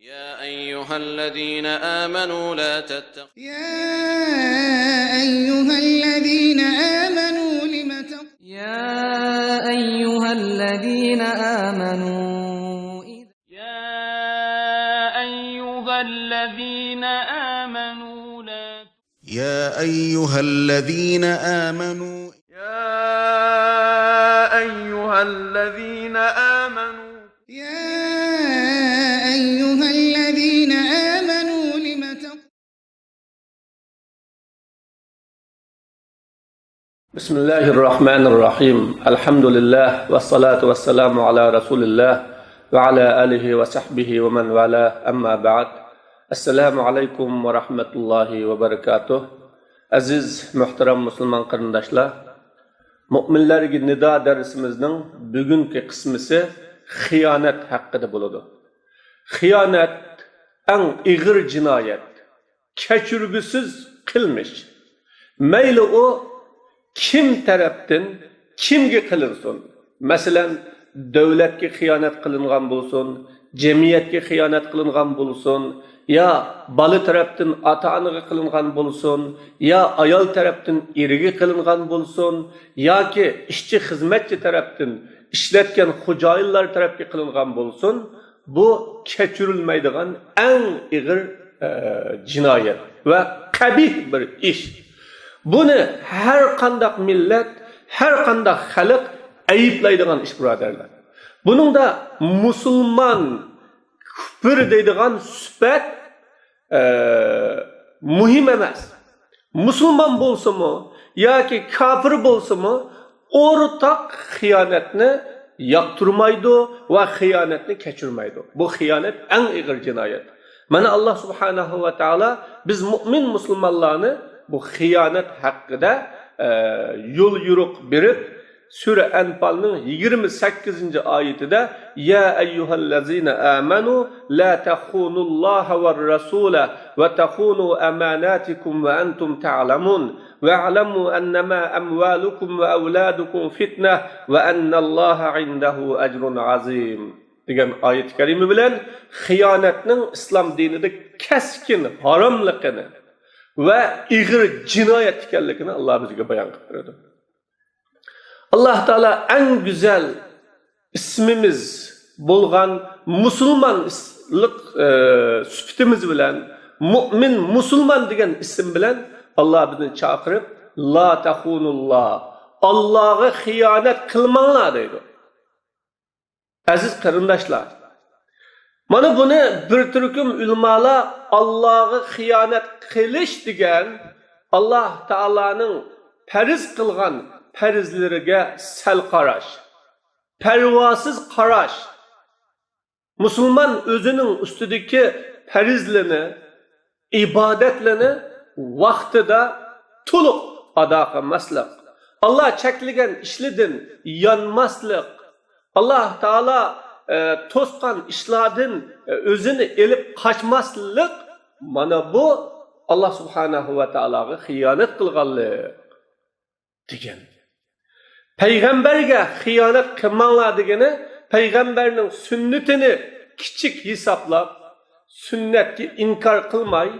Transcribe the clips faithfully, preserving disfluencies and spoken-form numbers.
يا أيها الذين آمنوا لا تتخ- يا أيها الذين آمنوا لم تق- يا أيها الذين آمنوا إذ- يا أيها الذين آمنوا لا يا أيها الذين آمنوا يا أيها الذين آمنوا يا أيها الذين آمنوا لم تق- بسم الله الرحمن الرحيم. الحمد لله والصلاة والسلام على رسول الله وعلى آله وصحبه ومن والاه. أما بعد. السلام عليكم ورحمة الله وبركاته. ئەزىز، مۆھتەرەم مۇسۇلمان قېرىنداشلار، مۆمىنلەرگە نىدا دەرسىمىزنىڭ بۈگۈنكى قىسمىسى خىيانەت ھەققىدە بولىدۇ. خىيانەت ئەڭ ئېغىر جىنايەت، كەچۈرگۈسىز قىلمىش. مەيلى ئۇ كىم تەرەپتىن كىمگە قىلىنسۇن، مەسىلەن، دۆلەتكە خىيانەت قىلىنغان بولسۇن، جەمئىيەتكە خىيانەت قىلىنغان بولسۇن، يا بالا تەرەپتىن ئاتا-ئانىغا قىلىنغان بولسۇن، يا ئايال تەرەپتىن ئېرىگە قىلىنغان بولسۇن، ياكى ئىشچى-خىزمەتچى تەرەپتىن، ئىشلەتكەن خوجايىنلار تەرەپكە قىلىنغان بولسۇن، بۇ كەچۈرۈلمەيدىغان ئەڭ ئېغىر، ئە، جىنايەت ۋە قەبىھ بىر ئىش. بۇنى ھەر قانداق مىللەت، ھەر قانداق خەلق ئەيىبلەيدىغان ئىش، بۇرادەرلەر. بۇنىڭدا مۇسۇلمان، كۇپۇر دەيدىغان سۈپەت، ئە، مۇھىم ئەمەس. مۇسۇلمان بولسىمۇ ياكى كاپىر بولسىمۇ، ئورتاق خىيانەتنى ياقتۇرمايدۇ ۋە خىيانەتنى كەچۈرمەيدۇ. بۇ خىيانەت ئەڭ ئېغىر جىنايەت. مانا، ئاللا سۇبھانەھۇ ۋە تائالا بىز مۆمىن مۇسۇلمانلارنى بۇ خىيانەت ھەققىدە، ئە، يول يورۇق بېرىپ، سۈرە ئەنپالنىڭ يىگىرمە سەككىزىنچى ئايىتىدە، يا ئەييۇھەللەزىنە ئامەنۇ لا تەخۇنۇللاھە ۋەررەسۇلە ۋە تەخۇنۇ ئەماناتىكۇم ۋە ئەنتۇم تەلەمۇن ۋەئلەمۇ ئەننەما ئەمۋالۇكۇم ۋە ئەۋلادۇكۇم فىتنە ۋە ئەننەللاھە ئىندەھۇ ئەجرۇن ئازىم دېگەن ئايەت كەرىمە بىلەن خىيانەتنىڭ ئىسلام دىنىدا كەسكىن ھاراملىقىنى ۋە ئېغىر جىنايەت ئىكەنلىكىنى ئاللا بىزگە بايان قىلىپ بېرىدۇ. ئاللا تائالا ئەڭ گۈزەل ئىسمىمىز بولغان مۇسۇلمانلىق، ئە، سۈپىتىمىز بىلەن، مۆمىن مۇسۇلمان دېگەن ئىسىم بىلەن ئاللا بىزنى چاقىرىپ، لا تەخۇنۇللا، ئاللاغا خىيانەت قىلماڭلار دەيدۇ. ئەزىز قېرىنداشلار، مانا بۇنى بىر تۈركۈم ئۆلىمالار ئاللاغا خىيانەت قىلىش دېگەن ئاللا تائالانىڭ پەرز قىلغان پەرزلىرىگە سەل قاراش، پەرۋاسىز قاراش، مۇسۇلمان ئۆزىنىڭ ئۈستىدىكى پەرزلىرىنى، ئىبادەتلىرىنى ۋاقتىدا تولۇق ئادا قىلماسلىق، ئاللا چەكلىگەن ئىشلاردىن يانماسلىق، ئاللا تائالا، ئە، توسقان ئىشلاردىن، ئە، ئۆزىنى ئېلىپ قاچماسلىق، مانا بۇ ئاللا سۇبھانەھۇ ۋە تائالاغا خىيانەت قىلغانلىق دېگەن. پەيغەمبەرگە خىيانەت قىلماڭلار دېگىنى، پەيغەمبەرنىڭ سۈننىتىنى كىچىك ھېسابلاپ، سۈننەتكە ئىنكار قىلماي،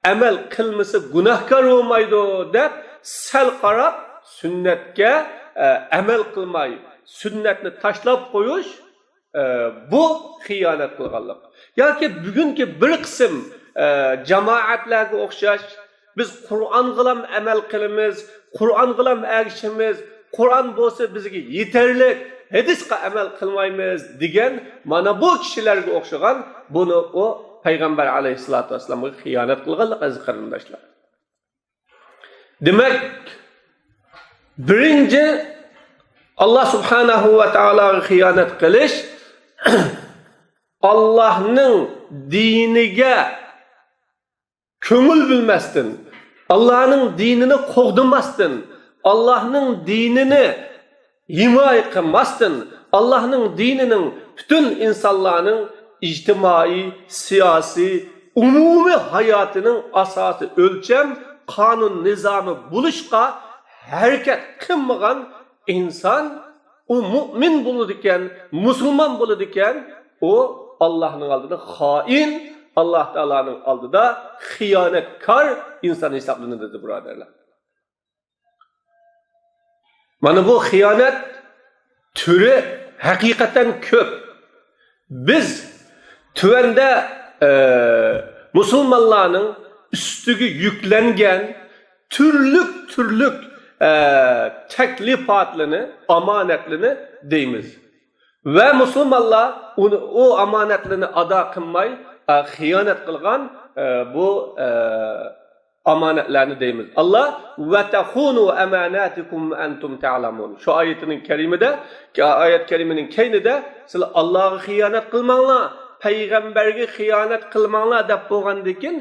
ئەمەل قىلمىسا گۇناھكار بولمايدۇ دەپ سەل قاراپ، سۈننەتكە، ئە، ئەمەل قىلماي، سۈننەتنى تاشلاپ قويۇش، ئە، بۇ خىيانەت قىلغانلىق. ياكى بۈگۈنكى بىر قىسىم، ئە، جامائەتلەرگە ئوخشاش، بىز قۇرئانغىلام ئەمەل قىلىمىز، قۇرئانغىلام ئەگىشىمىز، قۇرئان بولسا بىزگە يېتەرلىك، ھەدىسقا ئەمەل قىلمايمىز دېگەن مانا بۇ كىشىلەرگە ئوخشىغان، بۇنى ئۇ پەيغەمبەر ئەلەيھىسسالاتۇ ۋەسسالامغا خىيانەت قىلغانلىق، ئەزىز قېرىنداشلار. دېمەك، بىرىنچى، ئاللا سۇبھانەھۇ ۋە تائالاغا خىيانەت قىلىش، ئاللانىڭ دىنىگە كۆڭۈل بۆلمەستىن، ئاللانىڭ دىنىنى قوغدىماستىن، ئاللانىڭ دىنىنى ھىمايە قىلماستىن، ئاللانىڭ دىنىنىڭ پۈتۈن ئىنسانلارنىڭ ئىجتىمائىي، سىياسىي، ئومۇمىي ھاياتىنىڭ ئاساسىي ئۆلچەم، قانۇن نىزامى بولۇشقا ھەرىكەت قىلمىغان ئىنسان، ئۇ مۆمىن بولىدىكەن، مۇسۇلمان بولىدىكەن، ئۇ ئاللاھنىڭ ئالدىدا خائىن، ئاللاھ تائالانىڭ ئالدىدا خىيانەتكار ئىنسان ھېسابلىنىدۇ، بۇرادەرلەر. مانا بۇ خىيانەت تۈرى ھەقىقەتەن كۆپ. بىز تۆۋەندە، ئە، مۇسۇلمانلارنىڭ ئۈستىگە يۈكلەنگەن تۈرلۈك-تۈرلۈك، ئە، تەكلىپاتلىرىنى، ئامانەتلىرىنى دەيمىز. ۋە مۇسۇلمانلار ئۇنى، ئۇ ئامانەتلىرىنى ئادا قىلماي، ئە، خىيانەت قىلغان، ئە، بۇ، ئە، ئامانەتلەرنى دەيمىز. ئاللاھ، «وتخونوا أماناتكم وأنتم تعلمون» شۇ ئايىتىنىڭ كەرىمىدە، ئايەت كەرىمىنىڭ كەينىدە، «سىلەر ئاللاھقا خىيانەت قىلماڭلار، پەيغەمبەرگە خىيانەت قىلماڭلار» دەپ بولغاندىن كېيىن،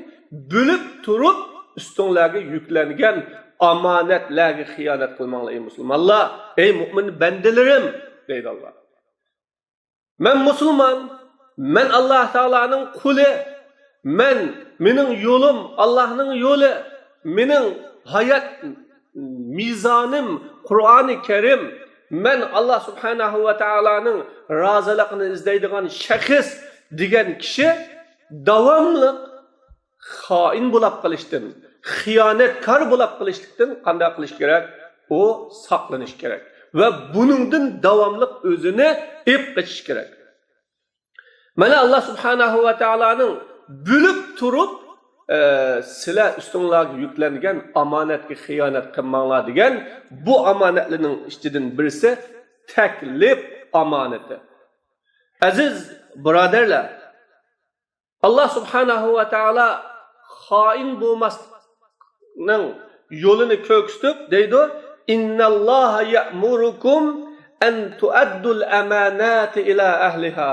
بىلىپ تۇرۇپ ئۈستۈڭلارگە يۈكلەنگەن ئامانەتلەرگە خىيانەت قىلماڭلار، ئەي مۇسۇلمانلار، ئەي مۇئمىن بەندىلىرىم، دەيدۇ ئاللاھ. مەن مۇسۇلمان، مەن ئاللاھ تائالانىڭ قۇلى، مەن، مېنىڭ يولۇم ئاللاھنىڭ يولى، مېنىڭ ھايات مىزانىم قۇرئانى كەرىم، مەن ئاللاھ سۇبھانەھۇ ۋە تائالانىڭ رازىلىقىنى ئىزدەيدىغان شەخس دېگەن كىشى داۋاملىق خائىن بولاپ قېلىشتىن، خىيانەتكار بولاپ قېلىشلىقتىن قانداق قىلىش كېرەك؟ ئۇ ساقلىنىش كېرەك. ۋە بۇنىڭدىن داۋاملىق ئۆزىنى ئېپ قېچىش كېرەك. مانا، ئاللاھ سۇبھانەھۇ ۋە تائالانىڭ بىلىپ تۇرۇپ، ئە، سىلەر ئۈستۈڭلارگە يۈكلەنگەن ئامانەتكە خىيانەت قىلماڭلار دېگەن بۇ ئامانەتلەرنىڭ ئىچىدىن بىرسى تەكلىپ ئامانىتى. ئەزىز بۇرادەرلەر، ئاللاھ سۇبھانەھۇ ۋە تائالا خائىن بولماسلىقنىڭ يولىنى كۆرسىتىپ دەيدۇ، «إن الله يأمركم أن تؤدوا الأمانات إلى أهلها»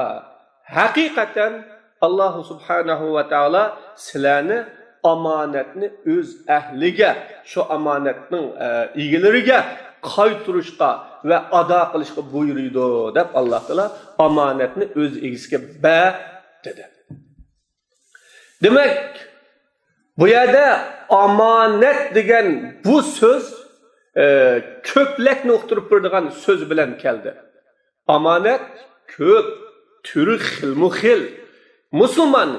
ھەقىقەتەن ئاللاھ سۇبھانەھۇ ۋە تائالا سىلەرنى ئامانەتنى ئۆز ئەھلىگە، شۇ ئامانەتنىڭ، ئە، ئىگىلىرىگە قايتۇرۇشقا ۋە ئادا قىلىشقا بۇيرۇيدۇ دەپ، ئاللاھ تائالا ئامانەتنى ئۆز ئىگىسىگە بەر دېدى. دېمەك، بۇ يەردە ئامانەت دېگەن بۇ سۆز، ئە، كۆپلەكنى ئۇقتۇرۇپ بېرىدىغان سۆز بىلەن كەلدى. ئامانەت كۆپ، تۈرى خىلمۇ خىل. مۇسۇلمان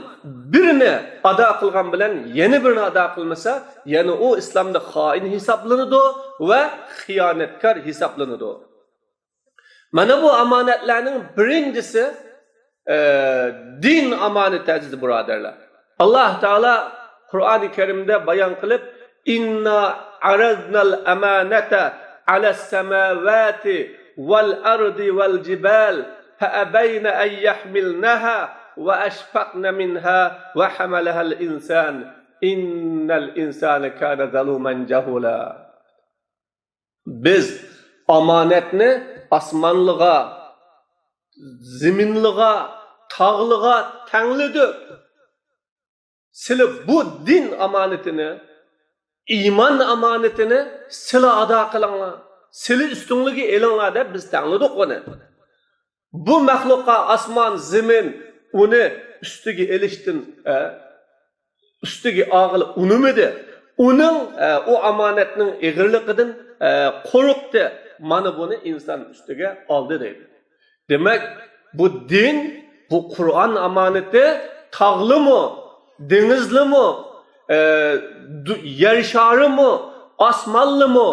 بىرىنى ئادا قىلغان بىلەن يەنە بىرىنى ئادا قىلمىسا، يەنە ئۇ ئىسلامدا خائىن ھېسابلىنىدۇ ۋە خىيانەتكار ھېسابلىنىدۇ. مانا بۇ ئامانەتلەرنىڭ بىرىنچىسى، ئە، دىن ئامانىتى، ئەزىز بۇرادەرلەر. ئاللاھ تائالا قۇرئانى كەرىمدە بايان قىلىپ، «إنا عرضنا الأمانة على السماوات والأرض والجبال فأبين أن يحملنها وأشفقن منها وحملها الإنسان إن الإنسان كان ظلوما جهولا» بىز ئامانەتنى ئاسمانلىغا، زېمىنلىغا، تاغلىغا تەڭلىدۇق. سىلى بۇ دىن ئامانىتىنى، ئىمان ئامانىتىنى سىلى ئادا قىلىڭلار، سىلى ئۈستۈڭلۈككە ئېلىڭلار دەپ بىز تەڭلىدۇق ئۇنى. بۇ مەخلۇققا ئاسمان، زېمىن، ئۇنى ئۈستىگە ئېلىشتىن، ئە، ئۈستىگە ئالغىلى ئۇنىمىدى. ئۇنىڭ، ئە، ئۇ ئامانەتنىڭ ئېغىرلىقىدىن، ئە، قورقتى. مانا بۇنى ئىنسان ئۈستىگە ئالدى دەيدۇ. دېمەك، بۇ دىن، بۇ قۇرئان ئامانىتى تاغلىمۇ، دېڭىزلىمۇ، ئە، دۇ-، يەر شارىمۇ، ئاسمانلىمۇ،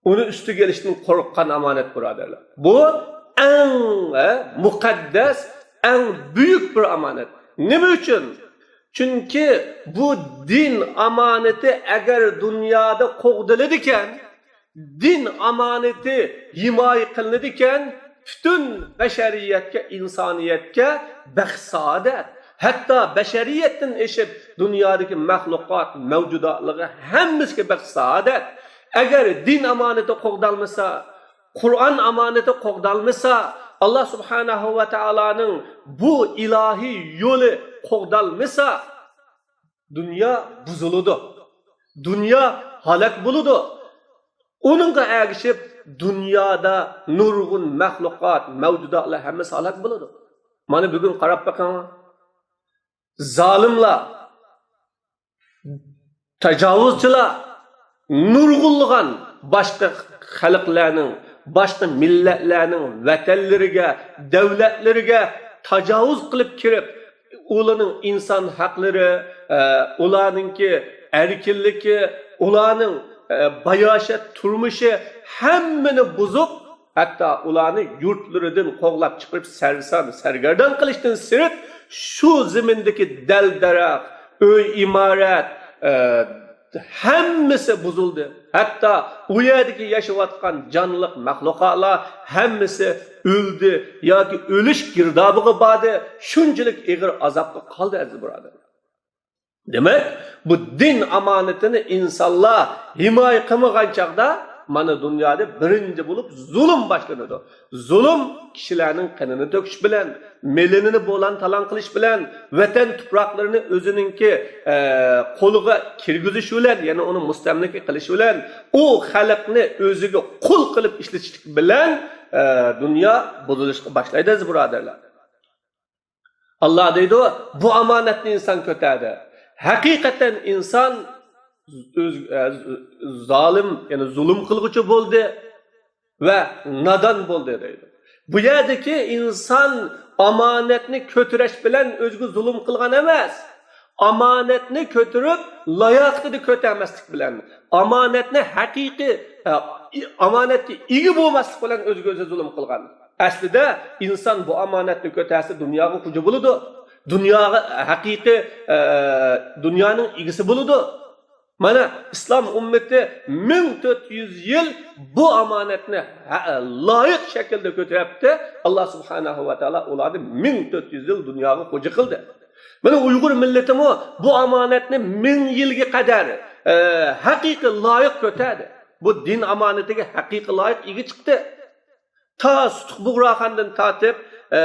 ئۇنى ئۈستىگە ئېلىشتىن قورققان ئامانەت، بۇرادەرلەر. بۇ ئەڭ، ھە، مۇقەددەس، ئەڭ بۈيۈك بىر ئامانەت. نېمە ئۈچۈن؟ چۈنكى بۇ دىن ئامانىتى ئەگەر دۇنيادا قوغدىلىدىكەن، دىن ئامانىتى ھىمايە قىلىنىدىكەن، پۈتۈن بەشەرىيەتكە، ئىنسانىيەتكە بەخت-سائادەت، ھەتتا بەشەرىيەتتىن ئېشىپ دۇنيادىكى مەخلۇقات، مەۋجۇداتلىقى ھەممىسىگە بەخت-سائادەت. ئەگەر دىن ئامانىتى قوغدالمىسا، قۇرئان ئامانىتى قوغدالمىسا، ئاللا سۇبھانەھۇ ۋە تائالانىڭ بۇ ئىلاھىي يولى قوغدالمىسا، دۇنيا بۇزۇلىدۇ. دۇنيا ھالاك بولىدۇ. ئۇنىڭغا ئەگىشىپ دۇنيادا نۇرغۇن مەخلۇقات، مەۋجۇداتلار ھەممىسى ھالاك بولىدۇ. مانا بۈگۈن قاراپ بېقىڭلار. زالىملار، تاجاۋۇزچىلار نۇرغۇنلىغان باشقا خەلقلەرنىڭ، باشقا مىللەتلەرنىڭ ۋەتەنلىرىگە، دۆلەتلىرىگە تاجاۋۇز قىلىپ كىرىپ، ئۇلارنىڭ ئىنسان ھەقلىرى، ئە، ئۇلارنىڭكى ئەركىنلىكى، ئۇلارنىڭ، ئە، باياشات تۇرمۇشى، ھەممىنى بۇزۇپ، ھەتتا ئۇلارنى يۇرتلىرىدىن قوغلاپ چىقىرىپ، سەرسان، سەرگەردان قىلىشتىن سىرت، شۇ زېمىندىكى دەل-دەرەخ، ئۆي، ئىمارەت، ئە، ھەممىسى بۇزۇلدى. ھەتتا ئۇ يەردىكى ياشاۋاتقان جانلىق مەخلۇقاتلار ھەممىسى ئۆلدى ياكى ئۆلۈش گىردابىغا باردى. شۇنچىلىك ئېغىر ئازابقا قالدى، ئەزىز بۇرادەرلەر. دېمەك، بۇ دىن ئامانىتىنى ئىنسانلار ھىمايە قىلمىغان چاغدا، مانا دۇنيادا بىرىنچى بولۇپ زۇلۇم باشلىنىدۇ. زۇلۇم كىشىلەرنىڭ قېنىنى تۆكۈش بىلەن، مېلىنى بولان-تالان قىلىش بىلەن، ۋەتەن تۇپراقلىرىنى ئۆزىنىڭكى، ئە، قولىغا كىرگۈزۈش بىلەن، يەنى ئۇنى مۇستەملىكە قىلىش بىلەن، ئۇ خەلقنى ئۆزىگە قۇل قىلىپ ئىشلىتىشلىك بىلەن، ئە، دۇنيا بۇزۇلۇشقا باشلايدۇ، ئەزىز بۇرادەرلەر. ئاللا دەيدۇ، بۇ ئامانەتنى ئىنسان كۆتەردى. ھەقىقەتەن ئىنسان ئۆز-، ئە، زالىم، يەنى زۇلۇم قىلغۇچى بولدى ۋە نادان بولدى دەيدۇ. بۇ يەردىكى ئىنسان ئامانەتنى كۆتۈرۈش بىلەن ئۆزىگە زۇلۇم قىلغان ئەمەس. ئامانەتنى كۆتۈرۈپ، لاياقىتىدا كۆتەرمەسلىك بىلەن، ئامانەتنى ھەقىقىي، ئە، ئامانەتكە ئىگە بولماسلىق بىلەن ئۆزىگە ئۆزى زۇلۇم قىلغان. ئەسلىدە ئىنسان بۇ ئامانەتنى كۆتەرسە، دۇنياغا خوجا بولىدۇ. دۇنياغا ھەقىقىي، ئە، دۇنيانىڭ ئىگىسى بولىدۇ. مانا، ئىسلام ئۈممىتى مىڭ تۆت يۈز يىل بۇ ئامانەتنى ھە-، لايىق شەكىلدە كۆتۈرۈپتۇ. ئاللا سۇبھانەھۇ ۋە تائالا ئۇلارنى مىڭ تۆت يۈز يىل دۇنياغا خوجا قىلدى. مانا، ئۇيغۇر مىللىتىمۇ بۇ ئامانەتنى مىڭ يىلغا قەدەر، ئە، ھەقىقىي لايىق كۆتەردى. بۇ دىن ئامانىتىگە ھەقىقىي لايىق ئىگە چىقتى. تا سۇتۇق بۇغراخاندىن تارتىپ، ئە،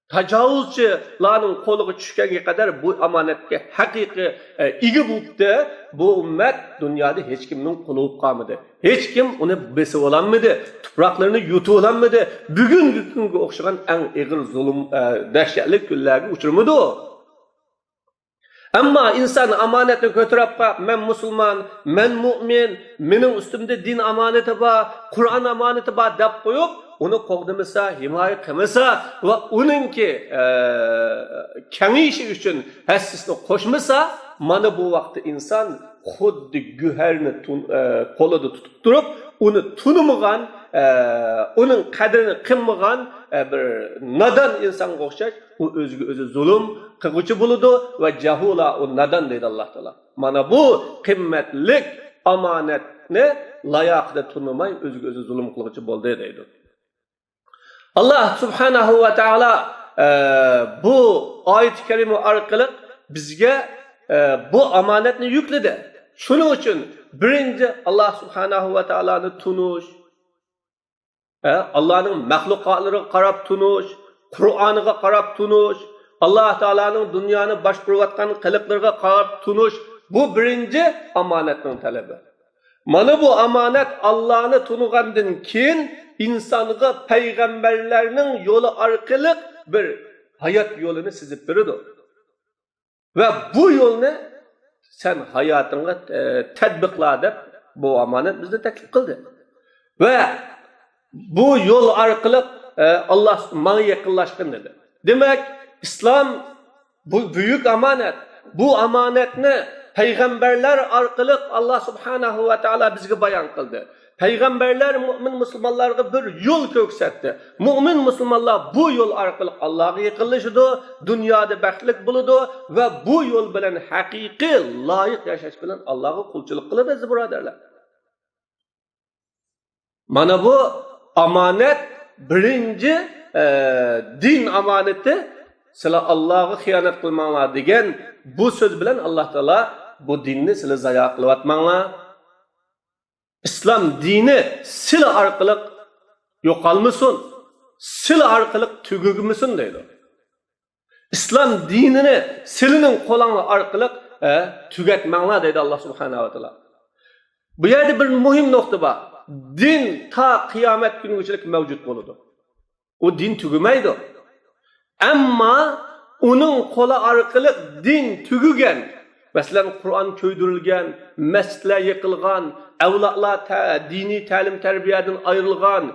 تاجاۋۇزچىلارنىڭ قولىغا چۈشكەنگە قەدەر بۇ ئامانەتكە ھەقىقىي، ئە، ئىگە بوپتۇ. بۇ ئۈممەت دۇنيادا ھېچكىمنىڭ قۇلى بولۇپ قالمىدى. ھېچكىم ئۇنى بېسىۋالالمىدى، تۇپراقلىرىنى يۇتۇۋالالمىدى. بۈگۈنكى كۈنگە ئوخشىغان ئەڭ ئېغىر زۇلۇم، ئە، دەھشەتلىك كۈنلەرگە ئۇچرىمىدۇ. ئەمما ئىنسان ئامانەتنى كۆتۈرۈپ قاپ، «مەن مۇسۇلمان، مەن مۇئمىن، مېنىڭ ئۈستۈمدە دىن ئامانىتى بار، قۇرئان ئامانىتى بار» دەپ قويۇپ، ئۇنى قوغدىمىسا، ھىمايە قىلمىسا ۋە ئۇنىڭكى، ئە، كېڭىيىشى ئۈچۈن ھەسسىسىنى قوشمىسا، مانا بۇ ۋاقىتتا ئىنسان خۇددى گۆھەرنى تۇن-، ئە، قولىدا تۇتۇپ تۇرۇپ، ئۇنى تونۇمىغان، ئە، ئۇنىڭ قەدرىنى قىلمىغان، ئە، بىر نادان ئىنسانغا ئوخشاش، ئۇ ئۆزىگە ئۆزى زۇلۇم قىلغۇچى بولىدۇ ۋە جەھۇلا ئۇ نادان دەيدۇ ئاللا تائالا. مانا بۇ قىممەتلىك ئامانەتنى لاياقىدا تونۇماي ئۆزىگە ئۆزى زۇلۇم قىلغۇچى بولدى دەيدۇ. ئاللا سۇبھانەھۇ ۋە تائالا، ئە، بۇ ئايەت كەرىمە ئارقىلىق بىزگە، ئە، بۇ ئامانەتنى يۈكلىدى. شۇنىڭ ئۈچۈن بىرىنچى ئاللا سۇبھانەھۇ ۋە تائالانى تونۇش، ئە، ئاللانىڭ مەخلۇقاتلىرىغا قاراپ تونۇش، قۇرئانىغا قاراپ تونۇش، ئاللا تائالانىڭ دۇنيانى باشقۇرۇۋاتقان قىلىقلىرىغا قاراپ تونۇش، بۇ بىرىنچى ئامانەتنىڭ تەلىپى. مانا بۇ ئامانەت ئاللانى تونۇغاندىن كېيىن ئىنسانغا پەيغەمبەرلەرنىڭ يولى ئارقىلىق بىر ھايات يولىنى سىزىپ بېرىدۇ. ۋە بۇ يولنى سەن ھاياتىڭغا، ئە، تەتبىقلا دەپ بۇ ئامانەت بىزنى تەكلىپ قىلدى. ۋە بۇ يول ئارقىلىق، ئە، ئاللا ماڭا يېقىنلاشقىن دېدى. دېمەك، ئىسلام بۇ بۈيۈك ئامانەت. بۇ ئامانەتنى پەيغەمبەرلەر ئارقىلىق ئاللا سۇبھانەھۇ ۋە تائالا بىزگە بايان قىلدى. پەيغەمبەرلەر مۇئمىن مۇسۇلمانلارغا بىر يول كۆرسەتتى. مۇئمىن مۇسۇلمانلار بۇ يول ئارقىلىق ئاللاغا يېقىنلىشىدۇ، دۇنيادا بەختلىك بولىدۇ ۋە بۇ يول بىلەن ھەقىقىي لايىق ياشاش بىلەن ئاللاغا قۇلچىلىق قىلىدۇ، ئەزىز بۇرادەرلەر. مانا بۇ ئامانەت، بىرىنچى، ئە، دىن ئامانىتى، سىلەر ئاللاغا خىيانەت قىلماڭلار دېگەن بۇ سۆز بىلەن ئاللا تائالا بۇ دىننى سىلەر زايا قىلىۋاتماڭلار. ئىسلام دىنى سىلە ئارقىلىق يوقالمىسۇن، سىلە ئارقىلىق تۈگىمىسۇن دەيدۇ. ئىسلام دىنىنى سىلىنىڭ قولۇڭلار ئارقىلىق، ئە، تۈگەتمەڭلار دەيدۇ ئاللا سۇبھانەھۇ ۋە تائالا. بۇ يەردە بىر مۇھىم نۇقتا بار. دىن تا قىيامەت كۈنىگىچىلىك مەۋجۇت بولىدۇ. ئۇ دىن تۈگىمەيدۇ. ئەمما ئۇنىڭ قولى ئارقىلىق دىن تۈگىگەن، مەسىلەن، قۇرئان كۆيدۈرۈلگەن، مەسچىتلەر يىقىلغان، ئەۋلادلار تە-، دىنىي تەلىم-تەربىيەدىن ئايرىلغان،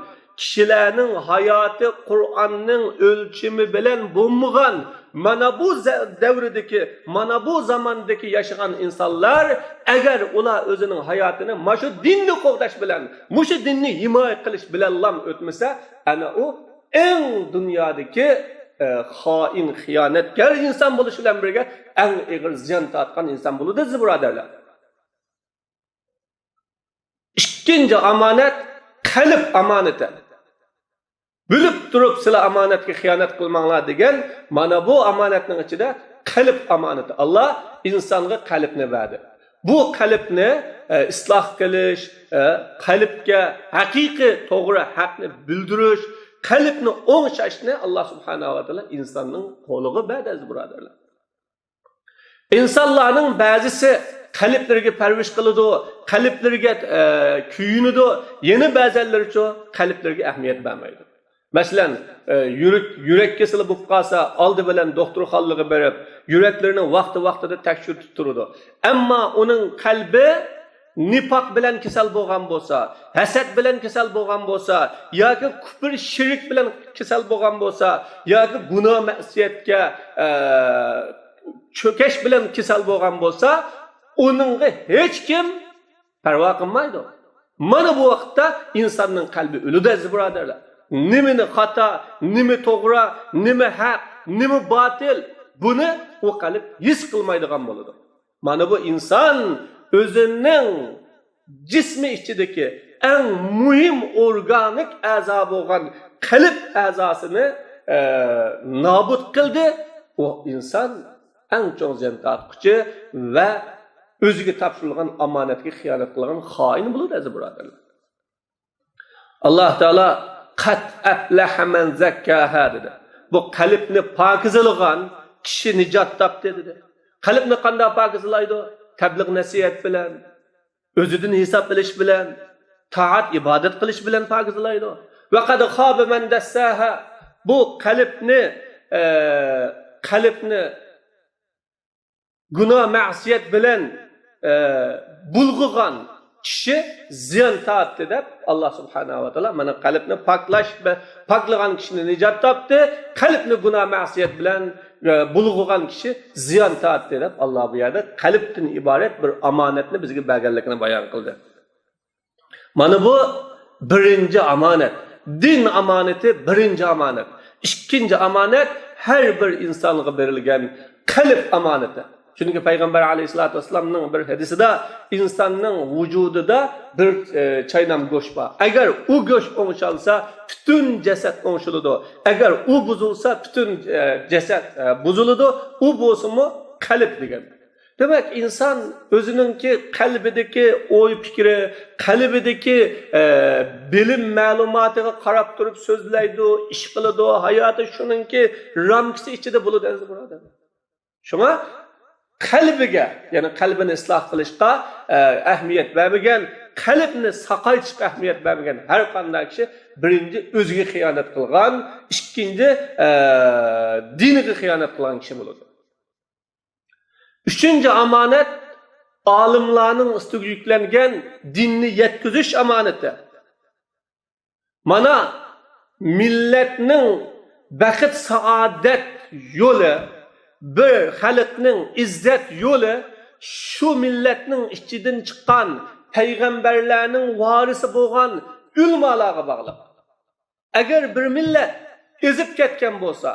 كىشىلەرنىڭ ھاياتى قۇرئاننىڭ ئۆلچىمى بىلەن بولمىغان. مانا بۇ زە-، دەۋردىكى، مانا بۇ زاماندىكى ياشىغان ئىنسانلار، ئەگەر ئۇلار ئۆزىنىڭ ھاياتىنى مۇشۇ دىننى قوغداش بىلەن، مۇشۇ دىننى ھىمايە قىلىش بىلەنلا ئۆتمىسە، ئەنە ئۇ ئەڭ دۇنيادىكى، ئە، خائىن، خىيانەتكار ئىنسان بولۇش بىلەن بىرگە، ئەڭ ئېغىر زىيان تارتقان ئىنسان بولىدۇ، ئەزىز بۇرادەرلەر. ئىككىنچى ئامانەت، قەلب ئامانىتى. بىلىپ تۇرۇپ سىلەر ئامانەتكە خىيانەت قىلماڭلار دېگەن، مانا بۇ ئامانەتنىڭ ئىچىدە قەلب ئامانىتى. ئاللا ئىنسانغا قەلبنى بەردى. بۇ قەلبنى، ئە، ئىسلاھ قىلىش، ئە، قەلبكە ھەقىقىي، توغرا، ھەقنى بىلدۈرۈش، قەلبنى ئوڭشاشنى ئاللا سۇبھانەھۇ ۋە تائالا ئىنساننىڭ قولىغا بەردى، ئەزىز بۇرادەرلەر. ئىنسانلارنىڭ بەزىسى قەلبلىرىگە پەرۋىش قىلىدۇ، قەلبلىرىگە، ئە، كۆيۈنىدۇ، يەنە بەزەنلىرىچۇ قەلبلىرىگە ئەھمىيەت بەرمەيدۇ. مەسىلەن، ئە، يۈرەك، يۈرەك كېسىلى بولۇپ قالسا، ئالدى بىلەن دوختۇرخانىلارغا بېرىپ، يۈرەكلىرىنى ۋاقتى-ۋاقتىدا تەكشۈرتۈپ تۇرىدۇ. ئەمما ئۇنىڭ قەلبى نىپاق بىلەن كېسەل بولغان بولسا، ھەسەت بىلەن كېسەل بولغان بولسا، ياكى كۇپر شىرك بىلەن كېسەل بولغان بولسا، ياكى گۇناھ مەسىيەتكە، ئە، چۆكۈش بىلەن كېسەل بولغان بولسا، ئۇنىڭغا ھېچكىم پەرۋا قىلمايدۇ. مانا بۇ ۋاقىتتا ئىنساننىڭ قەلبى ئۆلىدۇ، ئەزىز بۇرادەرلەر. نېمىنى خاتا، نېمە توغرا، نېمە ھەق، نېمە باتىل، بۇنى ئۇ قەلب ھېس قىلمايدىغان بولىدۇ. مانا بۇ ئىنسان ئۆزىنىڭ جىسمى ئىچىدىكى ئەڭ مۇھىم ئورگانىك ئەزا بولغان قەلب ئەزاسىنى، ئە، نابۇت قىلدى. ئۇ ئىنسان ئەڭ چوڭ زىيان تارتقۇچى ۋە ئۆزىگە تاپشۇرۇلغان ئامانەتكە خىيانەت قىلغان خائىن بولىدۇ، ئەزىز بۇرادەرلەر. ئاللا تائالا «قەد ئەفلەھە مەن زەككاھا» دېدى. بۇ قەلبنى پاكىزلىغان كىشى نىجات تاپتى دېدى. قەلبنى قانداق پاكىزلايدۇ؟ تەبلىغ نەسىھەت بىلەن، ئۆزىدىن ھېساب ئېلىش بىلەن، تائەت ئىبادەت قىلىش بىلەن پاكىزلايدۇ. «ۋە قەد خابە مەن دەسساھا». بۇ قەلبنى، ئە، قەلبنى گۇناھ مەسىيەت بىلەن، ئە، بۇلغىغان كىشى زىيان تارتتى دەپ، ئاللا سۇبھانەھۇ ۋە تائالا مانا قەلبنى پاكلاش، پاكلىغان كىشىنى نىجات تاپتى، قەلبنى گۇناھ مەسىيەت بىلەن، ئە، بۇلغىغان كىشى زىيان تارتتى دەپ، ئاللا بۇ يەردە قەلبتىن ئىبارەت بىر ئامانەتنى بىزگە بەرگەنلىكىنى بايان قىلدى. مانا بۇ بىرىنچى ئامانەت. دىن ئامانىتى بىرىنچى ئامانەت. ئىككىنچى ئامانەت ھەر بىر ئىنسانغا بېرىلگەن قەلب ئامانىتى. چۈنكى پەيغەمبەر ئەلەيھىسسالاتۇ ۋەسسالامنىڭ بىر ھەدىسىدە ئىنساننىڭ ۋۇجۇدىدا بىر، ئە، چاينام گۆش بار. ئەگەر ئۇ گۆش ئوڭشالسا، پۈتۈن جەسەت ئوڭشىلىدۇ. ئەگەر ئۇ بۇزۇلسا، پۈتۈن، ئە، جەسەت، ئە، بۇزۇلىدۇ. ئۇ بولسىمۇ قەلب دېگەن. دېمەك، ئىنسان ئۆزىنىڭكى قەلبىدىكى ئوي-پىكرى، قەلبىدىكى، ئە، بىلىم مەلۇماتىغا قاراپ تۇرۇپ سۆزلەيدۇ، ئىش قىلىدۇ، ھاياتى شۇنىڭكى رامكىسى ئىچىدە بولىدۇ، ئەزىز بۇرادەرلەر. شۇڭا قەلبىگە، يەنى قەلبىنى ئىسلاھ قىلىشقا، ئە، ئەھمىيەت بەرمىگەن، قەلبنى ساقايتىشقا ئەھمىيەت بەرمىگەن ھەر قانداق كىشى بىرىنچى ئۆزىگە خىيانەت قىلغان، ئىككىنچى، ئە، دىنىغا خىيانەت قىلغان كىشى بولىدۇ. ئۈچىنچى ئامانەت، ئالىملارنىڭ ئۈستىگە يۈكلەنگەن دىننى يەتكۈزۈش ئامانىتى. مانا، مىللەتنىڭ بەخت-سائادەت يولى، بىر خەلقنىڭ ئىززەت يولى شۇ مىللەتنىڭ ئىچىدىن چىققان پەيغەمبەرلەرنىڭ ۋارىسى بولغان ئۆلىمالارغا باغلىق. ئەگەر بىر مىللەت ئېزىپ كەتكەن بولسا،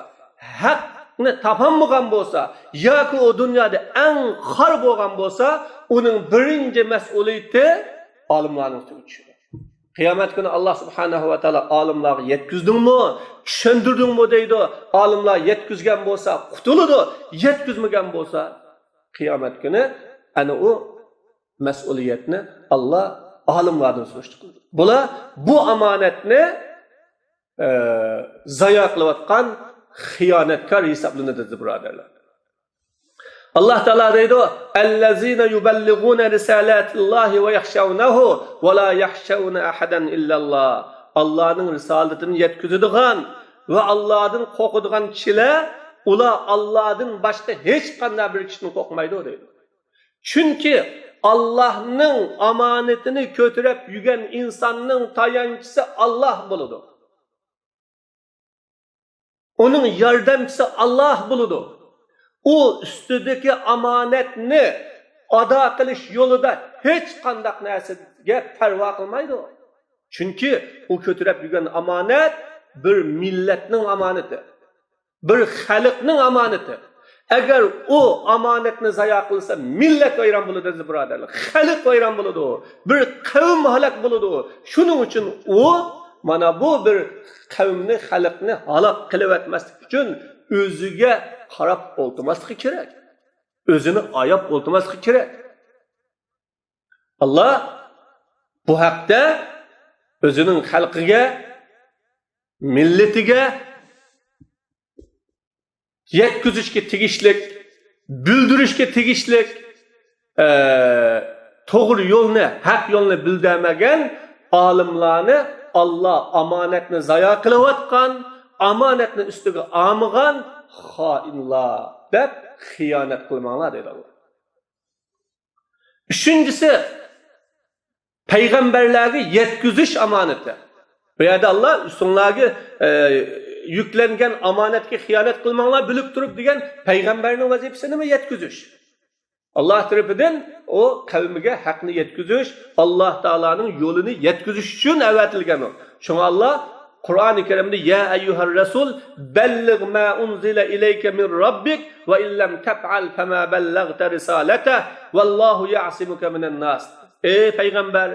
ھەقنى تاپالمىغان بولسا ياكى ئۇ دۇنيادا ئەڭ خار بولغان بولسا، ئۇنىڭ بىرىنچى مەسئۇلىيىتى ئالىملارنىڭ ئۈستىگە چۈشىدۇ. قىيامەت كۈنى ئاللا سۇبھانەھۇ ۋە تائالا ئالىملارغا يەتكۈزدۈڭمۇ، چۈشەندۈردۈڭمۇ دەيدۇ. ئالىملار يەتكۈزگەن بولسا قۇتۇلىدۇ، يەتكۈزمىگەن بولسا قىيامەت كۈنى ئەنە ئۇ مەسئۇلىيەتنى ئاللا ئالىملاردىن سۈرۈشتە قىلدى. بۇلار بۇ ئامانەتنى، ئە، زايا قىلىۋاتقان خىيانەتكار ھېسابلىنىدۇ، بۇرادەرلەر. ئاللا تائالا دەيدۇ: «ئەللەزىنە يۇبەللىغۇنە رىسالاتىللاھى ۋە يەخشەۋنەھۇ ۋە لا يەخشەۋنە ئەھەدەن ئىللەللا.» ئاللانىڭ رىسالىتىنى يەتكۈزىدىغان ۋە ئاللادىن قورقىدىغان كىشىلەر، ئۇلار ئاللادىن باشقا ھېچقانداق بىر كىشىدىن قورقمايدۇ دەيدۇ. چۈنكى ئاللاھنىڭ ئامانىتىنى كۆتۈرۈپ يۈرگەن ئىنساننىڭ تايانچىسى ئاللاھ بولىدۇ. ئۇنىڭ ياردەمچىسى ئاللاھ بولىدۇ. ئۇ ئۈستىدىكى ئامانەتنى ئادا قىلىش يولىدا ھېچقانداق نەرسىگە پەرۋا قىلمايدۇ. چۈنكى ئۇ كۆتۈرۈپ يۈرگەن ئامانەت بىر مىللەتنىڭ ئامانىتى، بىر خەلقنىڭ ئامانىتى. ئەگەر ئۇ ئامانەتنى زايا قىلسا، مىللەت ۋەيران بولىدۇ، ئەزىز بۇرادەرلەر. خەلق ۋەيران بولىدۇ. بىر قەۋم ھالاك بولىدۇ. شۇنىڭ ئۈچۈن ئۇ مانا بۇ بىر قەۋمنى، خەلقنى ھالاك قىلىۋەتمەسلىك ئۈچۈن ئۆزىگە قاراپ ئولتۇرماسلىقى كېرەك. ئۆزىنى ئاياپ ئولتۇرماسلىقى كېرەك. ئاللاھ بۇ ھەقتە ئۆزىنىڭ خەلقىگە، مىللىتىگە يەتكۈزۈشكە تېگىشلىك، بىلدۈرۈشكە تېگىشلىك، ئە، توغرا يولنى، ھەق يولنى بىلدۈرمىگەن ئالىملارنى ئاللاھ ئامانەتنى زايا قىلىۋاتقان، ئامانەتنى ئۈستىگە ئالمىغان خائىنلار دەپ خىيانەت قىلماڭلار دەيدۇ ئاللاھ. ئۈچىنچىسى، پەيغەمبەرلەرگە يەتكۈزۈش ئامانىتى. بۇ يەردە ئاللاھ ئۈستۈڭلارگە، ئە، يۈكلەنگەن ئامانەتكە خىيانەت قىلماڭلار، بىلىپ تۇرۇپ دېگەن. پەيغەمبەرنىڭ ۋەزىپىسى نېمە؟ يەتكۈزۈش. ئاللاھ تەرىپىدىن ئۇ قەۋمىگە ھەقنى يەتكۈزۈش، ئاللاھ تائالانىڭ يولىنى يەتكۈزۈش ئۈچۈن ئەۋەتىلگەن ئۇ. شۇڭا ئاللاھ قۇرئانى كەرىمدە، يا ئەييۇھەر رەسۇل، بەللىغ ما ئۇنزىلە ئىلەيكە مىن رەببىك، ۋە ئىللەم تەفئەل فەما بەللەغتە رىسالەتەھ، ۋەللاھۇ يەئسىمۇكە مىنەن ناس. ئەي پەيغەمبەر،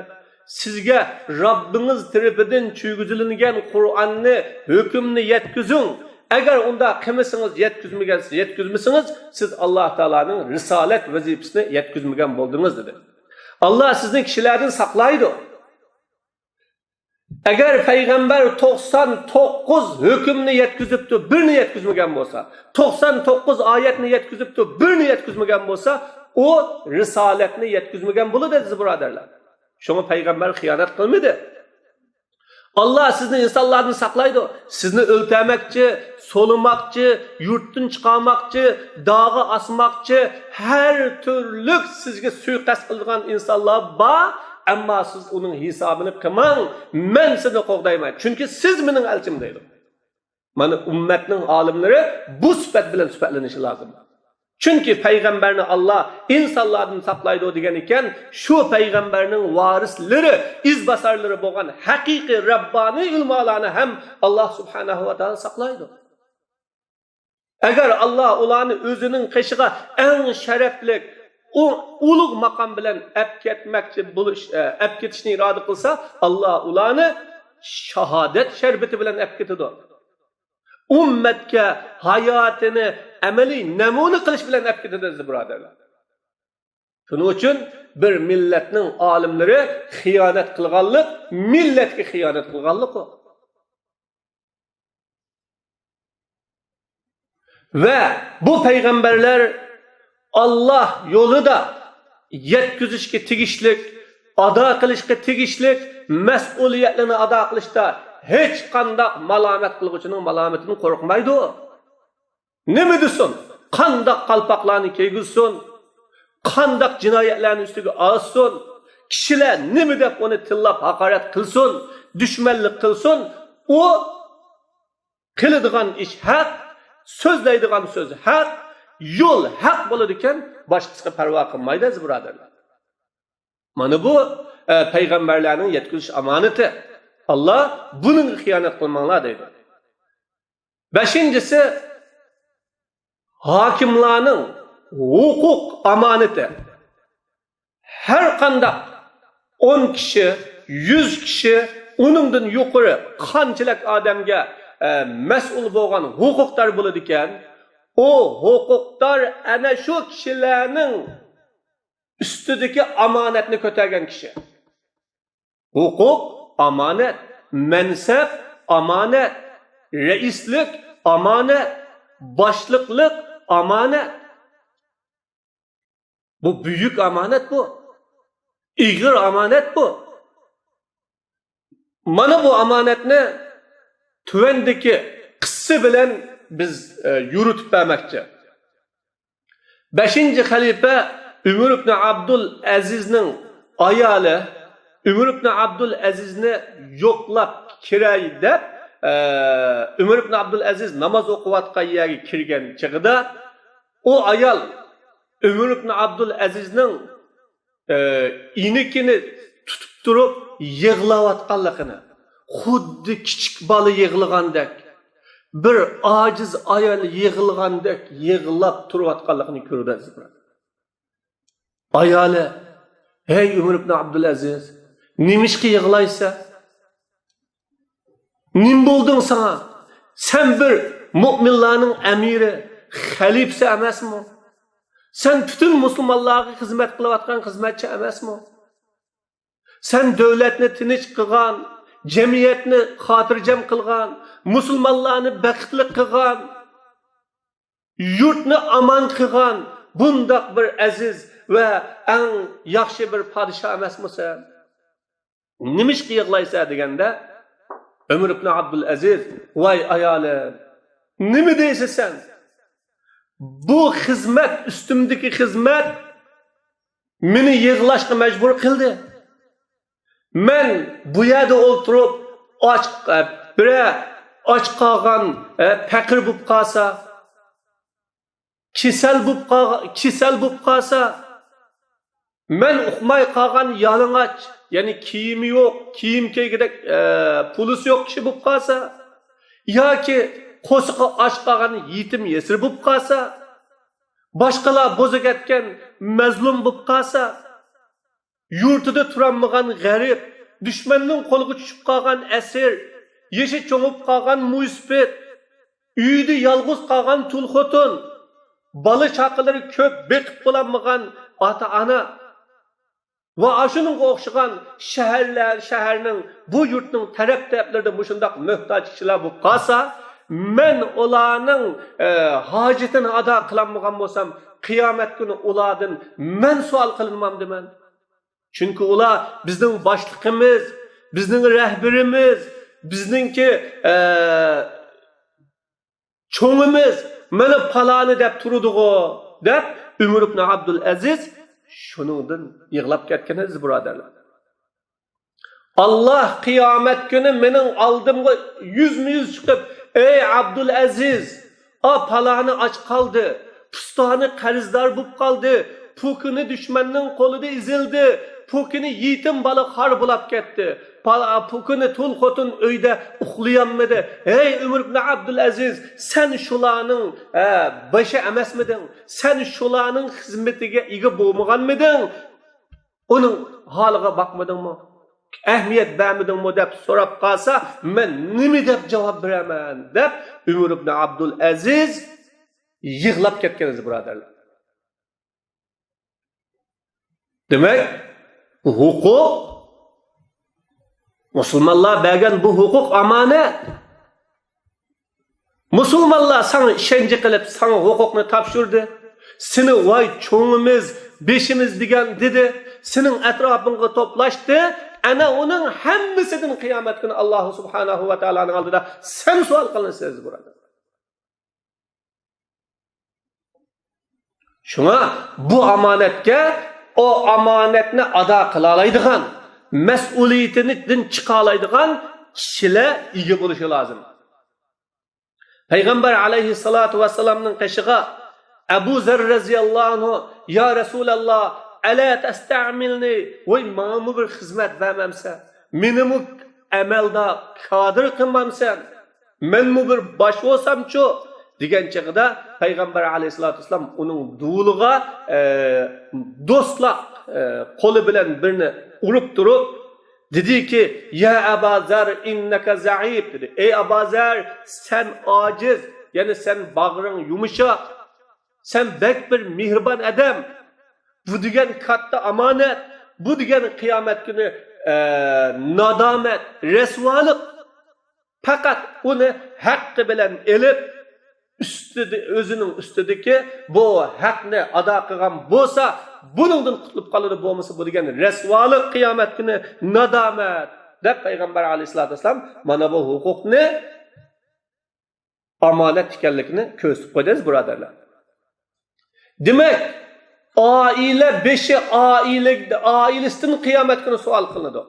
سىزگە رەببىڭىز تەرىپىدىن چۈشۈرگۈزۈلگەن قۇرئاننى، ھۆكۈمنى يەتكۈزۈڭ. ئەگەر ئۇنداق قىلمىسىڭىز، يەتكۈزمىگەن، يەتكۈزمىسىڭىز، سىز ئاللاھ تائالانىڭ رىسالەت ۋەزىپىسىنى يەتكۈزمىگەن بولدىڭىز، دېدى. ئاللاھ سىزنى كىشىلەردىن ساقلايدۇ. ئەگەر پەيغەمبەر توقسان توققۇز ھۆكۈمنى يەتكۈزۈپتۇ، بىرنى يەتكۈزمىگەن بولسا، توقسان توققۇز ئايەتنى يەتكۈزۈپتۇ، بىرنى يەتكۈزمىگەن بولسا، ئۇ رىسالەتنى يەتكۈزمىگەن بولىدۇ، ئەزىز بۇرادەرلەر. شۇڭا پەيغەمبەر خىيانەت قىلمىدى. ئاللاھ سىزنى ئىنسانلاردىن ساقلايدۇ. سىزنى ئۆلتۈرمەكچى، سولىماقچى، يۇرتتىن چىقارماقچى، داغا ئاسماقچى، ھەر تۈرلۈك سىزگە سۇيىقەست قىلىدىغان ئىنسانلار بار. ئەمما سىز ئۇنىڭ ھېسابىنى قىلماڭ. مەن سىزنى قوغدايمەن. چۈنكى سىز مېنىڭ ئەلچىم، دەيدۇ. مانا ئۈممەتنىڭ ئالىملىرى بۇ سۈپەت بىلەن سۈپەتلىنىشى لازىم. چۈنكى پەيغەمبەرنى ئاللاھ ئىنسانلاردىن ساقلايدۇ دېگەن ئىكەن، شۇ پەيغەمبەرنىڭ ۋارىسلىرى، ئىزباسارلىرى بولغان ھەقىقىي رەببانىي ئۆلىمالارنى ھەم ئاللاھ سۇبھانەھۇ ۋە تائالا ساقلايدۇ. ئەگەر ئاللاھ ئۇلارنى ئۆزىنىڭ قېشىغا ئەڭ شەرەپلىك، ئۇ-، ئۇلۇغ ماقام بىلەن ئەپ كەتمەكچى بولۇش، ئە، ئەپ كېتىشنى ئىرادە قىلسا، ئاللاھ ئۇلارنى شاھادەت شەربىتى بىلەن ئەپ كېتىدۇ. ئۈممەتكە ھاياتىنى ئەمەلىي نەمۇنە قىلىش بىلەن ئەپ كېتىدۇ، ئەزىز بۇرادەرلەر. شۇنىڭ ئۈچۈن بىر مىللەتنىڭ ئالىملىرى خىيانەت قىلغانلىق، مىللەتكە خىيانەت قىلغانلىق ئۇ. ۋە بۇ پەيغەمبەرلەر ئاللاھ يولىدا يەتكۈزۈشكە تېگىشلىك، ئادا قىلىشقا تېگىشلىك مەسئۇلىيەتلىرىنى ئادا قىلىشتا ھېچقانداق مالامەت قىلغۇچىنىڭ مالامىتىدىن قورقمايدۇ. نېمە دېسۇن، قانداق قالپاقلارنى كىيگۈزسۇن، قانداق جىنايەتلەرنى ئۈستىگە ئالسۇن، كىشىلەر نېمە دەپ ئۇنى تىللاپ ھاقارەت قىلسۇن، دۈشمەنلىك قىلسۇن، ئۇ قىلىدىغان ئىش ھەق، سۆزلەيدىغان سۆز ھەق، يول ھەق بولىدىكەن، باشقىسىغا پەرۋا قىلمايدۇ، ئەزىز بۇرادەرلەر. مانا بۇ، ئە، پەيغەمبەرلەرنىڭ يەتكۈزۈش ئامانىتى. ئاللاھ بۇنىڭغا خىيانەت قىلماڭلار دەيدۇ. بەشىنچىسى، ھاكىملارنىڭ ھوقۇق ئامانىتى. ھەر قانداق ئون كىشى، يۈز كىشى، ئۇنىڭدىن يۇقىرى قانچىلىك ئادەمگە، ئە، مەسئۇل بولغان ھوقۇقدار بولىدىكەن، ئۇ ھوقۇقدار ئەنە شۇ كىشىلەرنىڭ ئۈستىدىكى ئامانەتنى كۆتەرگەن كىشى. ھوقۇق ئامانەت، مەنسەپ ئامانەت، رەئىسلىك ئامانەت، باشلىقلىق ئامانەت. بۇ بۈيۈك ئامانەت بۇ. ئېغىر ئامانەت بۇ. مانا بۇ ئامانەتنى تۆۋەندىكى قىسسە بىلەن بىز، ئە، يورۇتۇپ بەرمەكچى. بەشىنچى خەلىپە ئۆمەر ئىبنى ئابدۇل ئەزىزنىڭ ئايالى ئۆمەر ئىبنى ئابدۇل ئەزىزنى يوقلاپ كىرەي دەپ، ئە، ئۆمەر ئىبن ئابدۇلئەزىز ناماز ئوقۇۋاتقان يەرگە كىرگەن چېغىدا، ئۇ ئايال ئۆمەر ئىبن ئابدۇلئەزىزنىڭ، ئە، ئېنىكىنى تۇتۇپ تۇرۇپ يىغلاۋاتقانلىقىنى، خۇددى كىچىك بالا يىغلىغاندەك، بىر ئاجىز ئايال يىغلىغاندەك يىغلاپ تۇرۇۋاتقانلىقىنى كۆردى، ئەزىز بۇرادەر. ئايالى، ھەي ئۆمەر ئىبن ئابدۇلئەزىز، نېمىشقا يىغلايسەن؟ نېمە بولدۇڭ ساڭا؟ سەن بىر مۆمىنلارنىڭ ئەمىرى، خەلىپىسى ئەمەسمۇ؟ سەن پۈتۈن مۇسۇلمانلارغا خىزمەت قىلىۋاتقان خىزمەتچى ئەمەسمۇ؟ سەن دۆلەتنى تىنچ قىلغان، جەمئىيەتنى خاتىرجەم قىلغان، مۇسۇلمانلارنى بەختلىك قىلغان، يۇرتنى ئامان قىلغان بۇنداق بىر ئەزىز ۋە ئەڭ ياخشى بىر پادىشاھ ئەمەسمۇسەن؟ نېمىشقا يىغلايسەن دېگەندە، ئۆمەر ئىبن ئابدۇلئەزىز، ۋاي ئايالىم، نېمە دەيسەن سەن؟ بۇ خىزمەت، ئۈستۈمدىكى خىزمەت مېنى يىغلاشقا مەجبۇر قىلدى. مەن بۇ يەردە ئولتۇرۇپ، ئاچ، بىرە ئاچ قالغان، پەقىر بولۇپ قالسا، كېسەل بولۇپ قالغان، كېسەل بولۇپ قالسا، مەن ئۇقماي قالغان يالىڭاچ، يەنى كىيىمى يوق، كىيىم كىيگۈدەك، ئە، پۇلىسى يوق كىشى بولۇپ قالسا، ياكى قورسىقى ئاچ قالغان يېتىم يېسىر بولۇپ قالسا، باشقىلار بوزۇپ كەتكەن مەزلۇم بولۇپ قالسا، يۇرتىدا تۇرالمىغان غەرىب، دۈشمەننىڭ قولىغا چۈشۈپ قالغان ئەسىر، يېشى چوڭىيىپ قالغان مويسىپىت، ئۆيىدە يالغۇز قالغان تۇل خوتۇن، بالا چاقىلىرى كۆپ، بېقىپ بولالمىغان ئاتا-ئانا ۋە ئاشۇنىڭغا ئوخشىغان شەھەرلەر، شەھەرنىڭ، بۇ يۇرتنىڭ تەرەپ-تەرەپلىرىدە مۇشۇنداق موھتاج كىشىلەر بولۇپ قالسا، مەن ئۇلارنىڭ، ئە، ھاجىتىنى ئادا قىلالمىغان بولسام، قىيامەت كۈنى ئۇلاردىن مەن سوئال قىلىنمامدىمەن؟ چۈنكى ئۇلار بىزنىڭ باشلىقىمىز، بىزنىڭ رەھبىرىمىز، بىزنىڭكى، ئە، چوڭىمىز، مانا پالانى دەپ تۇرىدىغۇ، دەپ ئۆمەر ئىبن ئابدۇلئەزىز شۇنىڭدىن يىغلاپ كەتكەن ئىدى، بۇرادەرلەر. ئاللا قىيامەت كۈنى مېنىڭ ئالدىمغا يۈزمۇ يۈز چىقىپ، ئەي ئابدۇلئەزىز، ئا پالانى ئاچ قالدى، پۇستانى قەرزدار بولۇپ قالدى، پوكىنى دۈشمەننىڭ قولىدا ئېزىلدى، پوكىنى يېتىم بالا خار بولاپ كەتتى، پالا-، پوكىنى تۇل خوتۇن ئۆيدە ئۇخلىيالمىدى. ھەي ئۆمەر ئىبن ئابدۇلئەزىز، سەن شۇلارنىڭ، ئە، بېشى ئەمەسمىدىڭ؟ سەن شۇلارنىڭ خىزمىتىگە ئىگە بولمىغانمىدىڭ؟ ئۇنىڭ ھالىغا باقمىدىڭمۇ؟ ئەھمىيەت بەرمىدىڭمۇ؟ دەپ سوراپ قالسا، مەن نېمە دەپ جاۋاب بېرەرمەن؟ دەپ ئۆمەر ئىبن ئابدۇلئەزىز يىغلاپ كەتكەن ئىدى، بۇرادەرلەر. دېمەك، ھوقۇق، مۇسۇلمانلار بەرگەن بۇ ھوقۇق ئامانەت. مۇسۇلمانلار ساڭا ئىشەنچ قىلىپ، ساڭا ھوقۇقنى تاپشۇردى. سېنى ۋاي چوڭىمىز، بېشىمىز دېگەن دېدى. سېنىڭ ئەتراپىڭغا توپلاشتى. ئەنە ئۇنىڭ ھەممىسىدىن قىيامەت كۈنى ئاللا سۇبھانەھۇ ۋە تائالانىڭ ئالدىدا سەن سوئال قىلىنىسەن، بۇرادەر. شۇڭا بۇ ئامانەتكە، ئۇ ئامانەتنى ئادا قىلالايدىغان، مەسئۇلىيىتىدىن چىقالايدىغان كىشىلەر ئىگە بولۇشى لازىم. پەيغەمبەر ئەلەيھىسسالاتۇ ۋەسسالامنىڭ قېشىغا ئەبۇ زەر رەزىياللاھۇ ئەنھۇ، يا رەسۇلەللا، ئەلە تەستەمىلنى، ۋاي، ماڭىمۇ بىر خىزمەت بەرمەمسەن؟ مېنىمۇ ئەمەلدار، كادىر قىلمامسەن؟ مەنمۇ بىر باش بولسامچۇ؟ دېگەن چېغىدا پەيغەمبەر ئەلەيھىسسالاتۇ ۋەسسالام ئۇنىڭ دۇۋىلىغا، ئە، دوستلۇق، ئە، قولى بىلەن بىرنى ئۇرۇپ تۇرۇپ دېدىكى، يا ئەبا زەر ئىننەكە زەئىپ، دېدى. ئەي ئابا زەر، سەن ئاجىز، يەنى سەن باغرىڭ يۇمشاق، سەن بەك بىر مېھرىبان ئادەم. بۇ دېگەن كاتتا ئامانەت، بۇ دېگەن قىيامەت كۈنى، ئە، نادامەت، رەسۋالىق. پەقەت ئۇنى ھەققى بىلەن ئېلىپ، ئۈستىدە، ئۆزىنىڭ ئۈستىدىكى بۇ ھەقنى ئادا قىلغان بولسا، بۇنىڭدىن قۇتۇلۇپ قالىدۇ، بولمىسا بۇ دېگەن رەسۋالىق، قىيامەت كۈنى نادامەت، دەپ پەيغەمبەر ئەلەيھىسسالاتۇ ۋەسسالام مانا بۇ ھوقۇقنى ئامانەت ئىكەنلىكىنى كۆرسىتىپ قويدى، ئەزىز بۇرادەرلەر. دېمەك، ئائىلە بېشى ئائىلە، ئائىلىسىدىن قىيامەت كۈنى سوئال قىلىنىدۇ.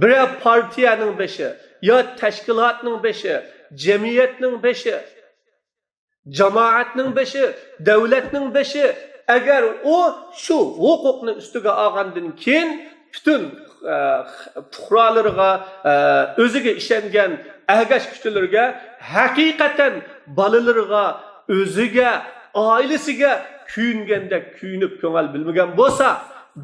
بىرەر پارتىيەنىڭ بېشى يا تەشكىلاتنىڭ بېشى، جەمئىيەتنىڭ بېشى، جامائەتنىڭ بېشى، دۆلەتنىڭ بېشى، ئەگەر ئۇ شۇ ھوقۇقنى ئۈستىگە ئالغاندىن كېيىن، پۈتۈن، ئە، پۇقرالىرىغا، ئە، ئۆزىگە ئىشەنگەن ئەگەشكۈچىلىرىگە، ھەقىقەتەن بالىلىرىغا، ئۆزىگە، ئائىلىسىگە كۆيۈنگەندەك كۆيۈنۈپ كۆڭۈل بۆلمىگەن بولسا،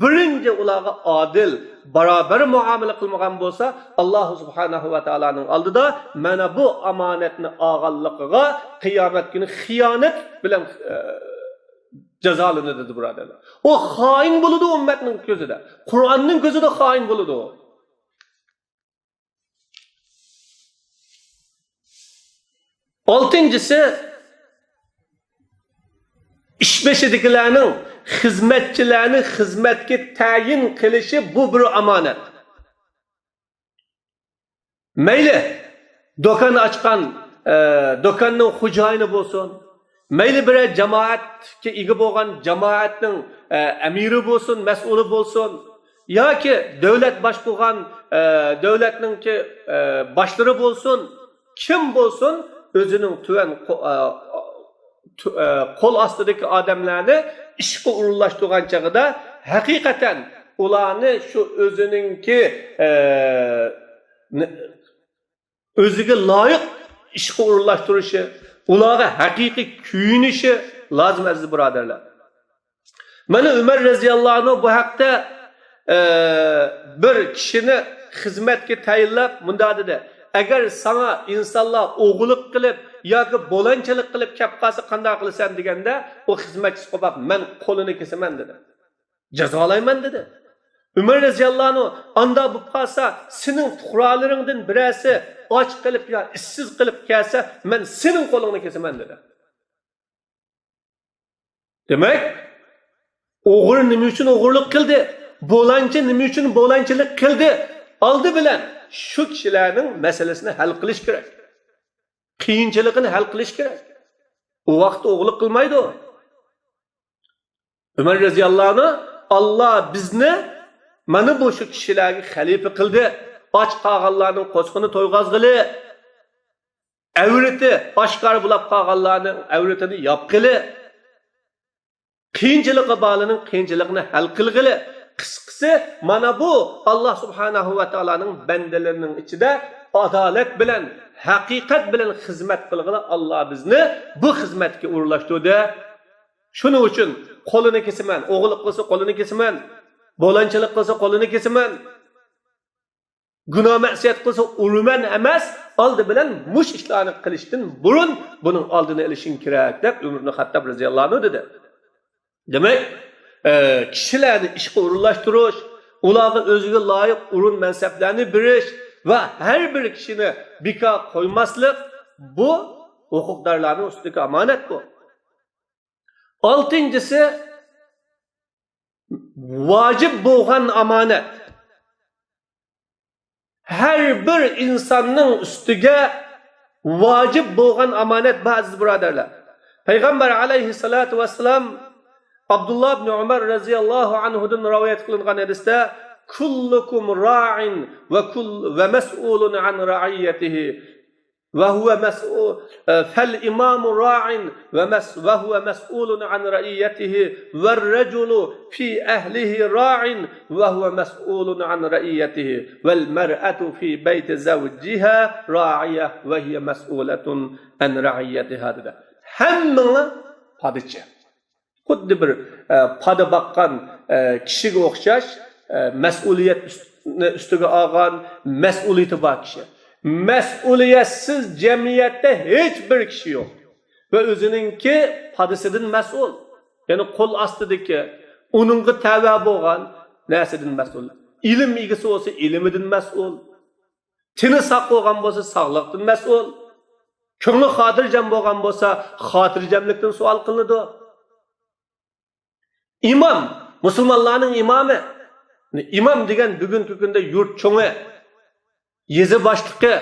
بىرىنچى ئۇلارغا ئادىل، باراۋەر مۇئامىلە قىلمىغان بولسا، ئاللاھ سۇبھانەھۇ ۋە تائالانىڭ ئالدىدا مانا بۇ ئامانەتنى ئالغانلىقىغا قىيامەت كۈنى خىيانەت بىلەن، ئە، جازالىنىدۇ، بۇرادەرلەر. ئۇ خائىن بولىدۇ ئۈممەتنىڭ كۆزىدە. قۇرئاننىڭ كۆزىدە خائىن بولىدۇ. ئالتىنچىسى، ئىش بېشىدىكىلەرنىڭ خىزمەتچىلەرنى خىزمەتكە تەيىن قىلىشى، بۇ بىر ئامانەت. مەيلى، دۇكان ئاچقان، ئە، دۇكاننىڭ خوجايىنى بولسۇن، مەيلى بىرەر جامائەتكە ئىگە بولغان جامائەتنىڭ، ئە، ئەمىرى بولسۇن، مەسئۇلى بولسۇن، ياكى دۆلەت باشقۇرغان، ئە، دۆلەتنىڭكى، ئە، باشلىرى بولسۇن، كىم بولسۇن، ئۆزىنىڭ تۆۋەن قو-، ئە، تۇ-، ئە، قول ئاستىدىكى ئادەملەرنى ئىشقا ئورۇنلاشتۇرغان چېغىدا، ھەقىقەتەن ئۇلارنى شۇ ئۆزىنىڭكى، ئە، نى-، ئۆزىگە لايىق ئىشقا ئورۇنلاشتۇرۇشى، ئۇلارغا ھەقىقىي كۆيۈنۈشى لازىم، ئەزىز بۇرادەرلەر. مانا ئۆمەر رەزىياللاھۇ ئەنھۇ بۇ ھەقتە، ئە، بىر كىشىنى خىزمەتكە تەيىنلەپ مۇنداق دېدى: «ئەگەر ساڭا ئىنسانلار ئوغرىلىق قىلىپ ياكى بۇلاڭچىلىق قىلىپ كەپ قالسا قانداق قىلىسەن؟» دېگەندە، ئۇ خىزمەتچىسى قوپۇپ، «مەن قولىنى كېسىمەن» دېدى. «جازالايمەن» دېدى. ئۆمەر رەزىياللاھۇ ئەنھۇ، «ئانداق بولۇپ قالسا، سېنىڭ پۇقرالىرىڭدىن بىرەرسى ئاچ قېلىپ يا ئىشسىز قېلىپ كەلسە، مەن سېنىڭ قولۇڭنى كېسىمەن» دېدى. دېمەك، ئوغرى نېمە ئۈچۈن ئوغرىلىق قىلدى؟ بۇلاڭچى نېمە ئۈچۈن بۇلاڭچىلىق قىلدى؟ ئالدى بىلەن شۇ كىشىلەرنىڭ مەسىلىسىنى ھەل قىلىش كېرەك. قىيىنچىلىقىنى ھەل قىلىش كېرەك. ئۇ ۋاقىتتا ئوغرىلىق قىلمايدۇ. ئۆمەر رەزىياللاھۇ ئەنھۇ، «ئاللا بىزنى مانا بۇ شۇ كىشىلەرگە خەلىپە قىلدى. ئاچ قالغانلارنىڭ قورسىقىنى تويغۇزغىلى، ئەۋرىتى ئاشكارا بولاپ قالغانلارنىڭ ئەۋرىتىنى ياپقىلى، قىيىنچىلىقى بارلارنىڭ قىيىنچىلىقىنى ھەل قىلغىلى.» قىسقىسى، مانا بۇ ئاللا سۇبھانەھۇ ۋە تائالانىڭ بەندىلىرىنىڭ ئىچىدە ئادالەت بىلەن، ھەقىقەت بىلەن خىزمەت قىلغىلى ئاللا بىزنى بۇ خىزمەتكە ئورۇنلاشتۇردى. شۇنىڭ ئۈچۈن قولىنى كېسىمەن، ئوغرىلىق قىلسا قولىنى كېسىمەن، بۇلاڭچىلىق قىلسا قولىنى كېسىمەن، گۇناھ مەسىيەت قىلسا ئۇرىمەن ئەمەس، ئالدى بىلەن مۇش ئىشلارنى قىلىشتىن بۇرۇن بۇنىڭ ئالدىنى ئېلىشىڭ كېرەك، دەپ ئۆمەر ئىبن خەتتاب رەزىياللاھۇ ئەنھۇ دېدى. دېمەك، ئە، كىشىلەرنى ئىشقا ئورۇنلاشتۇرۇش، ئۇلارغا ئۆزىگە لايىق ئورۇن مەنسەپلەرنى بېرىش ۋە ھەر بىر كىشىنى بىكار قويماسلىق، بۇ ھوقۇقدارلارنىڭ ئۈستىدىكى ئامانەت بۇ. ئالتىنچىسى، ۋاجىپ بولغان ئامانەت. ھەر بىر ئىنساننىڭ ئۈستىگە ۋاجىپ بولغان ئامانەت بار، ئەزىز بۇرادەرلەر. پەيغەمبەر ئەلەيھىسسالاتۇ ۋەسسالام ئابدۇللا ئىبنى ئۆمەر رەزىياللاھۇ ئەنھۇدىن رىۋايەت قىلىنغان ھەدىستە، «كلكم راع وكل ومسؤول عن رعيته». وهو مسؤول، فالإمام راع ومس-، وهو مسؤول عن رعيته، والرجل في أهله راع وهو مسؤول عن رعيته، والمرأة في بيت زوجها راعية وهي مسؤولة عن رعيتها دېدى. ھەممىڭلار پادىچى. خۇددى بىر، ئە، پادا باققان، ئە، كىشىگە ئوخشاش، ئە، مەسئۇلىيەت ئۈست-، ئۈستىگە ئالغان، مەسئۇلىيىتى بار كىشى. مەسئۇلىيەتسىز جەمئىيەتتە ھېچ بىر كىشى يوق. ۋە ئۆزىنىڭكى پادىسىدىن مەسئۇل. يەنى قول ئاستىدىكى، ئۇنىڭغا تەۋە بولغان نەرسىدىن مەسئۇل. ئىلىم ئىگىسى بولسا ئىلمىدىن مەسئۇل. تېنى ساق بولغان بولسا ساغلىقتىن مەسئۇل. كۆڭلى خاتىرجەم بولغان بولسا خاتىرجەملىكتىن سوئال قىلىنىدۇ. ئىمام، مۇسۇلمانلارنىڭ ئىمامى. ئىمام دېگەن بۈگۈنكى كۈندە يۇرت چوڭى، يېزا باشلىقى،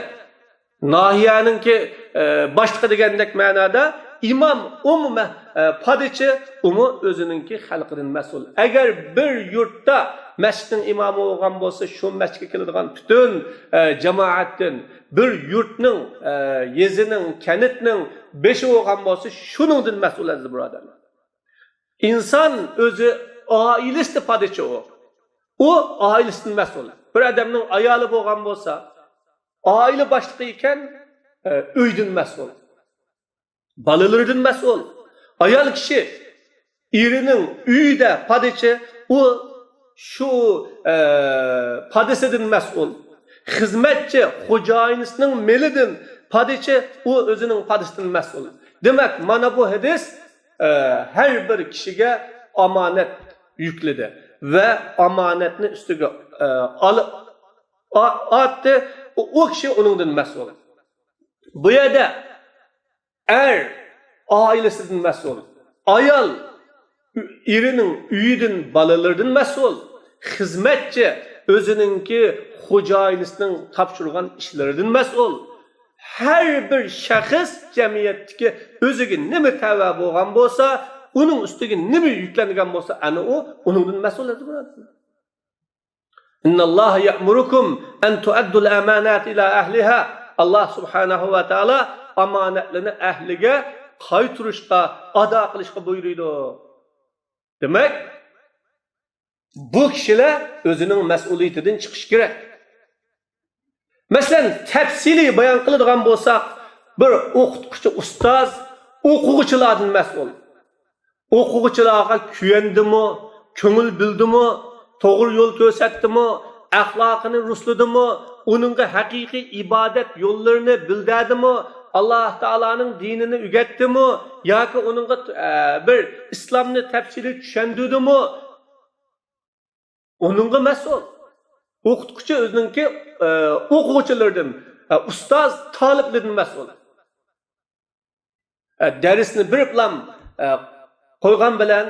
ناھىيەنىڭكى، ئە، باشلىقى دېگەندەك مەنادا ئىمام، ئۇمۇ مە-، ئە، پادىچى، ئۇمۇ ئۆزىنىڭكى خەلقىدىن مەسئۇل. ئەگەر بىر يۇرتتا مەسچىتنىڭ ئىمامى بولغان بولسا، شۇ مەسچىتكە كېلىدىغان پۈتۈن، ئە، جامائەتتىن، بىر يۇرتنىڭ، ئە، يېزىنىڭ، كەنتنىڭ بېشى بولغان بولسا، شۇنىڭدىن مەسئۇل، ئەزىز بۇرادەرلەر. ئىنسان ئۆزى ئائىلىسىدە پادىچى ئۇ. ئۇ ئائىلىسىدىن مەسئۇل. بىر ئادەمنىڭ ئايالى بولغان بولسا، ئائىلە باشلىقى ئىكەن، ئە، ئۆيدىن مەسئۇل. بالىلىرىدىن مەسئۇل. ئايال كىشى ئېرىنىڭ ئۆيىدە پادىچى، ئۇ شۇ، ئە، پادىسىدىن مەسئۇل. خىزمەتچى خوجايىنىسىنىڭ مېلىدىن پادىچى، ئۇ ئۆزىنىڭ پادىسىدىن مەسئۇل. دېمەك، مانا بۇ ھەدىس، ئە، ھەر بىر كىشىگە ئامانەت يۈكلىدى ۋە ئامانەتنى ئۈستىگە، ئە، ئال-، ئا-، ئاتتى. ئۇ، ئۇ كىشى ئۇنىڭدىن مەسئۇل. بۇ يەردە ئەر ئائىلىسىدىن مەسئۇل، ئايال ئېرىنىڭ ئۆيىدىن، بالىلىرىدىن مەسئۇل، خىزمەتچى ئۆزىنىڭكى خوجايىنىسىنىڭ تاپشۇرغان ئىشلىرىدىن مەسئۇل. ھەر بىر شەخس جەمئىيەتتىكى ئۆزىگە نېمە تەۋە بولغان بولسا، ئۇنىڭ ئۈستىگە نېمە يۈكلەنگەن بولسا، ئەنە ئۇ ئۇنىڭدىن مەسئۇل، ئەزىز بۇرادەرلەر. إن الله يأمركم أن تؤدوا الأمانات إلى أهلها. ئاللا سۇبھانەھۇ ۋە تائالا ئامانەتلەرنى ئەھلىگە قايتۇرۇشقا، ئادا قىلىشقا بۇيرۇيدۇ. دېمەك، بۇ كىشىلەر ئۆزىنىڭ مەسئۇلىيىتىدىن چىقىشى كېرەك. مەسىلەن، تەپسىلىي بايان قىلىدىغان بولساق، بىر ئوقۇتقۇچى ئۇستاز ئوقۇغۇچىلاردىن مەسئۇل. ئوقۇغۇچىلارغا كۆيەندىمۇ، كۆڭۈل بۆلدىمۇ، توغرا يول كۆرسەتتىمۇ، ئەخلاقىنى رۇسلىدىمۇ، ئۇنىڭغا ھەقىقىي ئىبادەت يوللىرىنى بىلدۈردىمۇ، ئاللا تائالانىڭ دىنىنى ئۆگەتتىمۇ ياكى ئۇنىڭغا، ئە، بىر ئىسلامنى تەپسىلىي چۈشەندۈردىمۇ، ئۇنىڭغا مەسئۇل. ئوقۇتقۇچى ئۆزىنىڭكى، ئە، ئوقۇغۇچىلىرىدىن، ئە، ئۇستاز تالىپلىرىدىن مەسئۇل. ئە، دەرسنى بېرىپلام، ئە، قويغان بىلەن،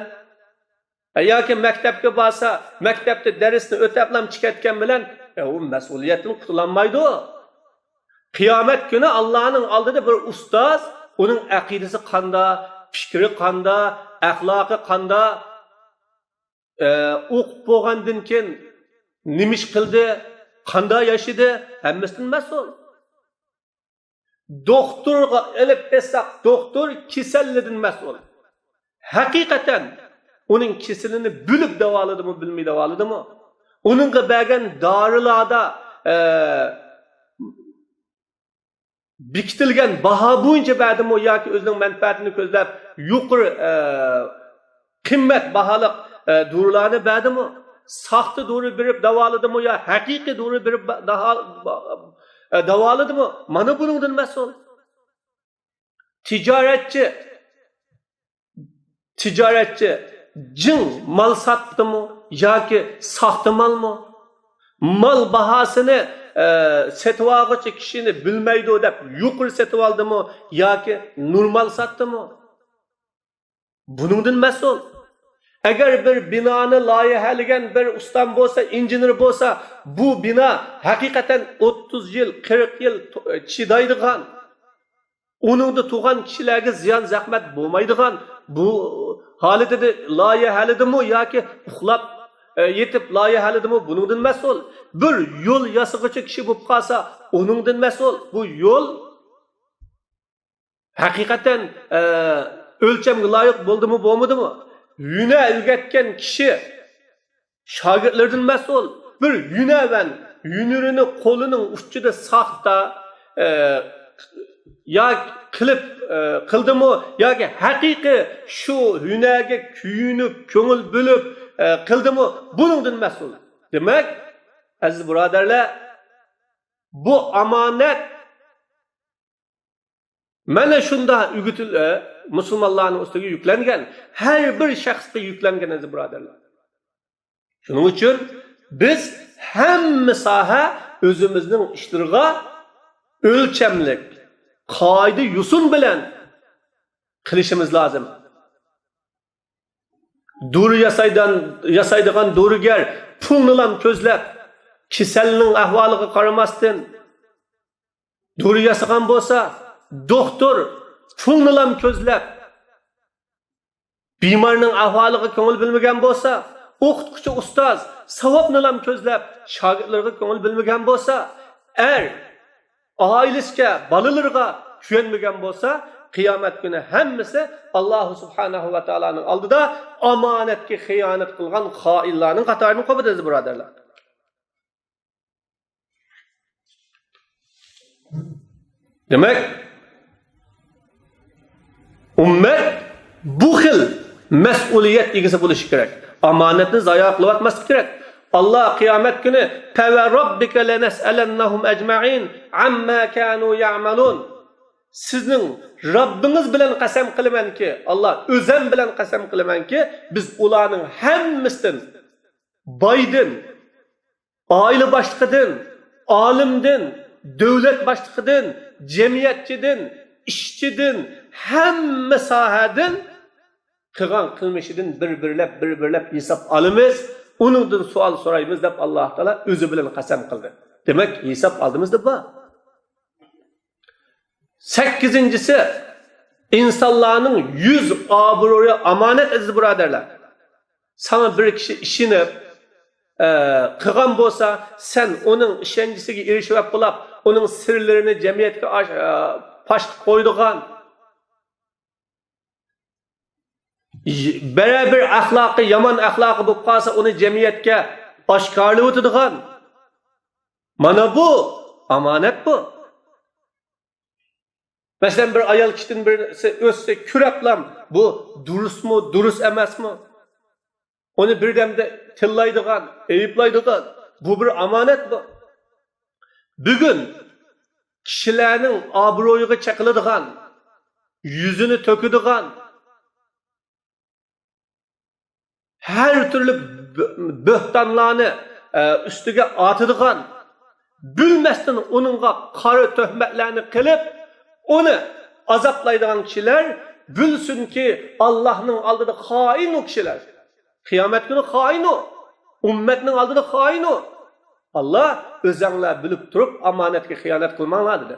ئە، ياكى مەكتەپكە بارسا، مەكتەپتە دەرسنى ئۆتەپلام چىقىۋەتكەن بىلەن، ئە، ئۇ مەسئۇلىيەتتىن قۇتۇلالمايدۇ. قىيامەت كۈنى ئاللانىڭ ئالدىدا بىر ئۇستاز، ئۇنىڭ ئەقىدىسى قاندا، پىكرى قاندا، ئەخلاقى قاندا، ئە، ئوقۇپ بولغاندىن كېيىن نېمە ئىش قىلدى، قاندا ياشىدى، ھەممىسىدىن مەسئۇل. دوختۇرغا ئېلىپ بەرسەك، دوختۇر كېسەللىدىن مەسئۇل. ھەقىقەتەن ئۇنىڭ كېسىلىنى بىلىپ داۋالىدىمۇ، بىلمەي داۋالىدىمۇ؟ ئۇنىڭغا بەرگەن دارىلاردا، ئە، بېكىتىلگەن باھا بويىچە بەردىمۇ ياكى ئۆزىنىڭ مەنپەئەتىنى كۆزلەپ يۇقىرى، ئە، قىممەت باھالىق، ئە، دورىلارنى بەردىمۇ؟ ساختا دورا بېرىپ داۋالىدىمۇ يا ھەقىقىي دورا بېرىپ با-، داھا-، با-، ئە، داۋالىدىمۇ؟ مانا بۇنىڭدىن مەسئۇل. تىجارەتچى، تىجارەتچى جىڭ مال ساتتىمۇ ياكى ساختا مالمۇ؟ مال باھاسىنى، ئە، سېتىۋالغۇچى كىشىنى بىلمەيدۇ دەپ يۇقىرى سېتىۋالدىمۇ ياكى نورمال ساتتىمۇ؟ بۇنىڭدىن مەسئۇل. ئەگەر بىر بىنانى لايىھەلىگەن بىر ئۇستام بولسا، ئىنژېنېر بولسا، بۇ بىنا ھەقىقەتەن ئوتتۇز يىل، قىرىق يىل تو-، چىدايدىغان، ئۇنىڭدا تۇغان كىشىلەرگە زىيان زەخمەت بولمايدىغان بۇ ھالىتىدە لايىھەلىدىمۇ ياكى ئۇخلاپ، ئە، يېتىپ لايىھەلىدىمۇ، بۇنىڭدىن مەسئۇل. بىر يول ياسىغۇچى كىشى بولۇپ قالسا، ئۇنىڭدىن مەسئۇل. بۇ يول ھەقىقەتەن، ئە، ئۆلچەمگە لايىق بولدىمۇ، بولمىدىمۇ؟ ھۈنەر ئۆگەتكەن كىشى شاگىرتلىرىدىن مەسئۇل. بىر ھۈنەرۋەن ھۈنىرىنى قولىنىڭ ئۇچىدا ساختا، ئە، يا قىلىپ، ئە، قىلدىمۇ ياكى ھەقىقىي شۇ ھۈنەرگە كۆيۈنۈپ، كۆڭۈل بۆلۈپ، ئە، قىلدىمۇ، بۇنىڭدىن مەسئۇل. دېمەك، ئەزىز بۇرادەرلەر، بۇ ئامانەت مانا شۇنداق ئۆگىتىل-، ئە، مۇسۇلمانلارنىڭ ئۈستىگە يۈكلەنگەن، ھەر بىر شەخسكە يۈكلەنگەن، ئەزىز بۇرادەرلەر. شۇنىڭ ئۈچۈن بىز ھەممە ساھە ئۆزىمىزنىڭ ئىشلىرىغا ئۆلچەملىك، قائىدە يوسۇن بىلەن قىلىشىمىز لازىم. دورا ياسايدىغان، ياسايدىغان دورىگەر پۇلنىلام كۆزلەپ، كېسەلنىڭ ئەھۋالىغا قارىماستىن، دورا ياسىغان بولسا، دوختۇر پۇلنىلام كۆزلەپ، بىمارنىڭ ئەھۋالىغا كۆڭۈل بۆلمىگەن بولسا، ئوقۇتقۇچى ئۇستاز ساۋابنىلام كۆزلەپ، شاگىرتلىرىغا كۆڭۈل بۆلمىگەن بولسا، ئەر ئائىلىسىگە، بالىلىرىغا كۆيۈنمىگەن بولسا، قىيامەت كۈنى ھەممىسى ئاللاھۇ سۇبھانەھۇ ۋە تائالانىڭ ئالدىدا ئامانەتكە خىيانەت قىلغان خائىنلارنىڭ قاتارىدىن قوپىدۇ، ئەزىز بۇرادەرلەر. دېمەك، ئۈممەت بۇ خىل مەسئۇلىيەت ئىگىسى بولۇشى كېرەك. ئامانەتنى زايا قىلىۋەتمەسلىك كېرەك. ئاللا قىيامەت كۈنى، فَوَرَبِّكَ لَنَسْأَلَنَّهُمْ أَجْمَعِينَ عَمَّا كَانُوا يَعْمَلُونَ. سىزنىڭ رەببىڭىز بىلەن قەسەم قىلىمەنكى، ئاللا، ئۆزۈم بىلەن قەسەم قىلىمەنكى، بىز ئۇلارنىڭ ھەممىسىدىن، بايدىن، ئائىلە باشلىقىدىن، ئالىمدىن، دۆلەت باشلىقىدىن، جەمئىيەتچىدىن، ئىشچىدىن، ھەممە ساھەدىن قىلغان قىلمىشىدىن بىر-بىرلەپ، بىر-بىرلەپ ھېساب ئالىمىز، ئۇنىڭدىن سوئال سورايمىز، دەپ ئاللا تائالا ئۆزى بىلەن قەسەم قىلدى. دېمەك، ھېساب ئالدىمىزدا بار. سەككىزىنچىسى، ئىنسانلارنىڭ يۈز ئابرۇيى ئامانەت، ئەزىز بۇرادەرلەر. ساڭا بىر كىشى ئىشىنىپ، ئە، قىلغان بولسا، سەن ئۇنىڭ ئىشەنچىسىگە ئېرىشىۋەپ بولاپ، ئۇنىڭ سىرلىرىنى جەمئىيەتكە ئاش-، ئە، پاش قىلىپ قويىدىغان، بىرەر بىر ئەخلاقى، يامان ئەخلاقى بولۇپ قالسا، ئۇنى جەمئىيەتكە ئاشكارىلىۋېتىدىغان. مانا بۇ ئامانەت بۇ. مەسىلەن، بىر ئايال كىشىدىن بىرسى ئۆتسە، كۆرەپلام، بۇ دۇرۇسمۇ، دۇرۇس ئەمەسمۇ؟ ئۇنى بىردەمدە تىللايدىغان، ئەيىبلەيدىغان، بۇ بىر ئامانەت بۇ. بۈگۈن كىشىلەرنىڭ ئابرۇيىغا چېقىلىدىغان، يۈزىنى تۆكىدىغان، ھەر تۈرلۈك بۆ-، بۆھتانلارنى، ئە، ئۈستىگە ئاتىدىغان، بىلمەستىن ئۇنىڭغا قارا تۆھمەتلەرنى قىلىپ، ئۇنى ئازابلايدىغان كىشىلەر بىلسۇنكى، ئاللاھنىڭ ئالدىدا خائىن ئۇ كىشىلەر. قىيامەت كۈنى خائىن ئۇ. ئۈممەتنىڭ ئالدىدا خائىن ئۇ. ئاللا، ئۆزەڭلار بىلىپ تۇرۇپ ئامانەتكە خىيانەت قىلماڭلار، دېدى.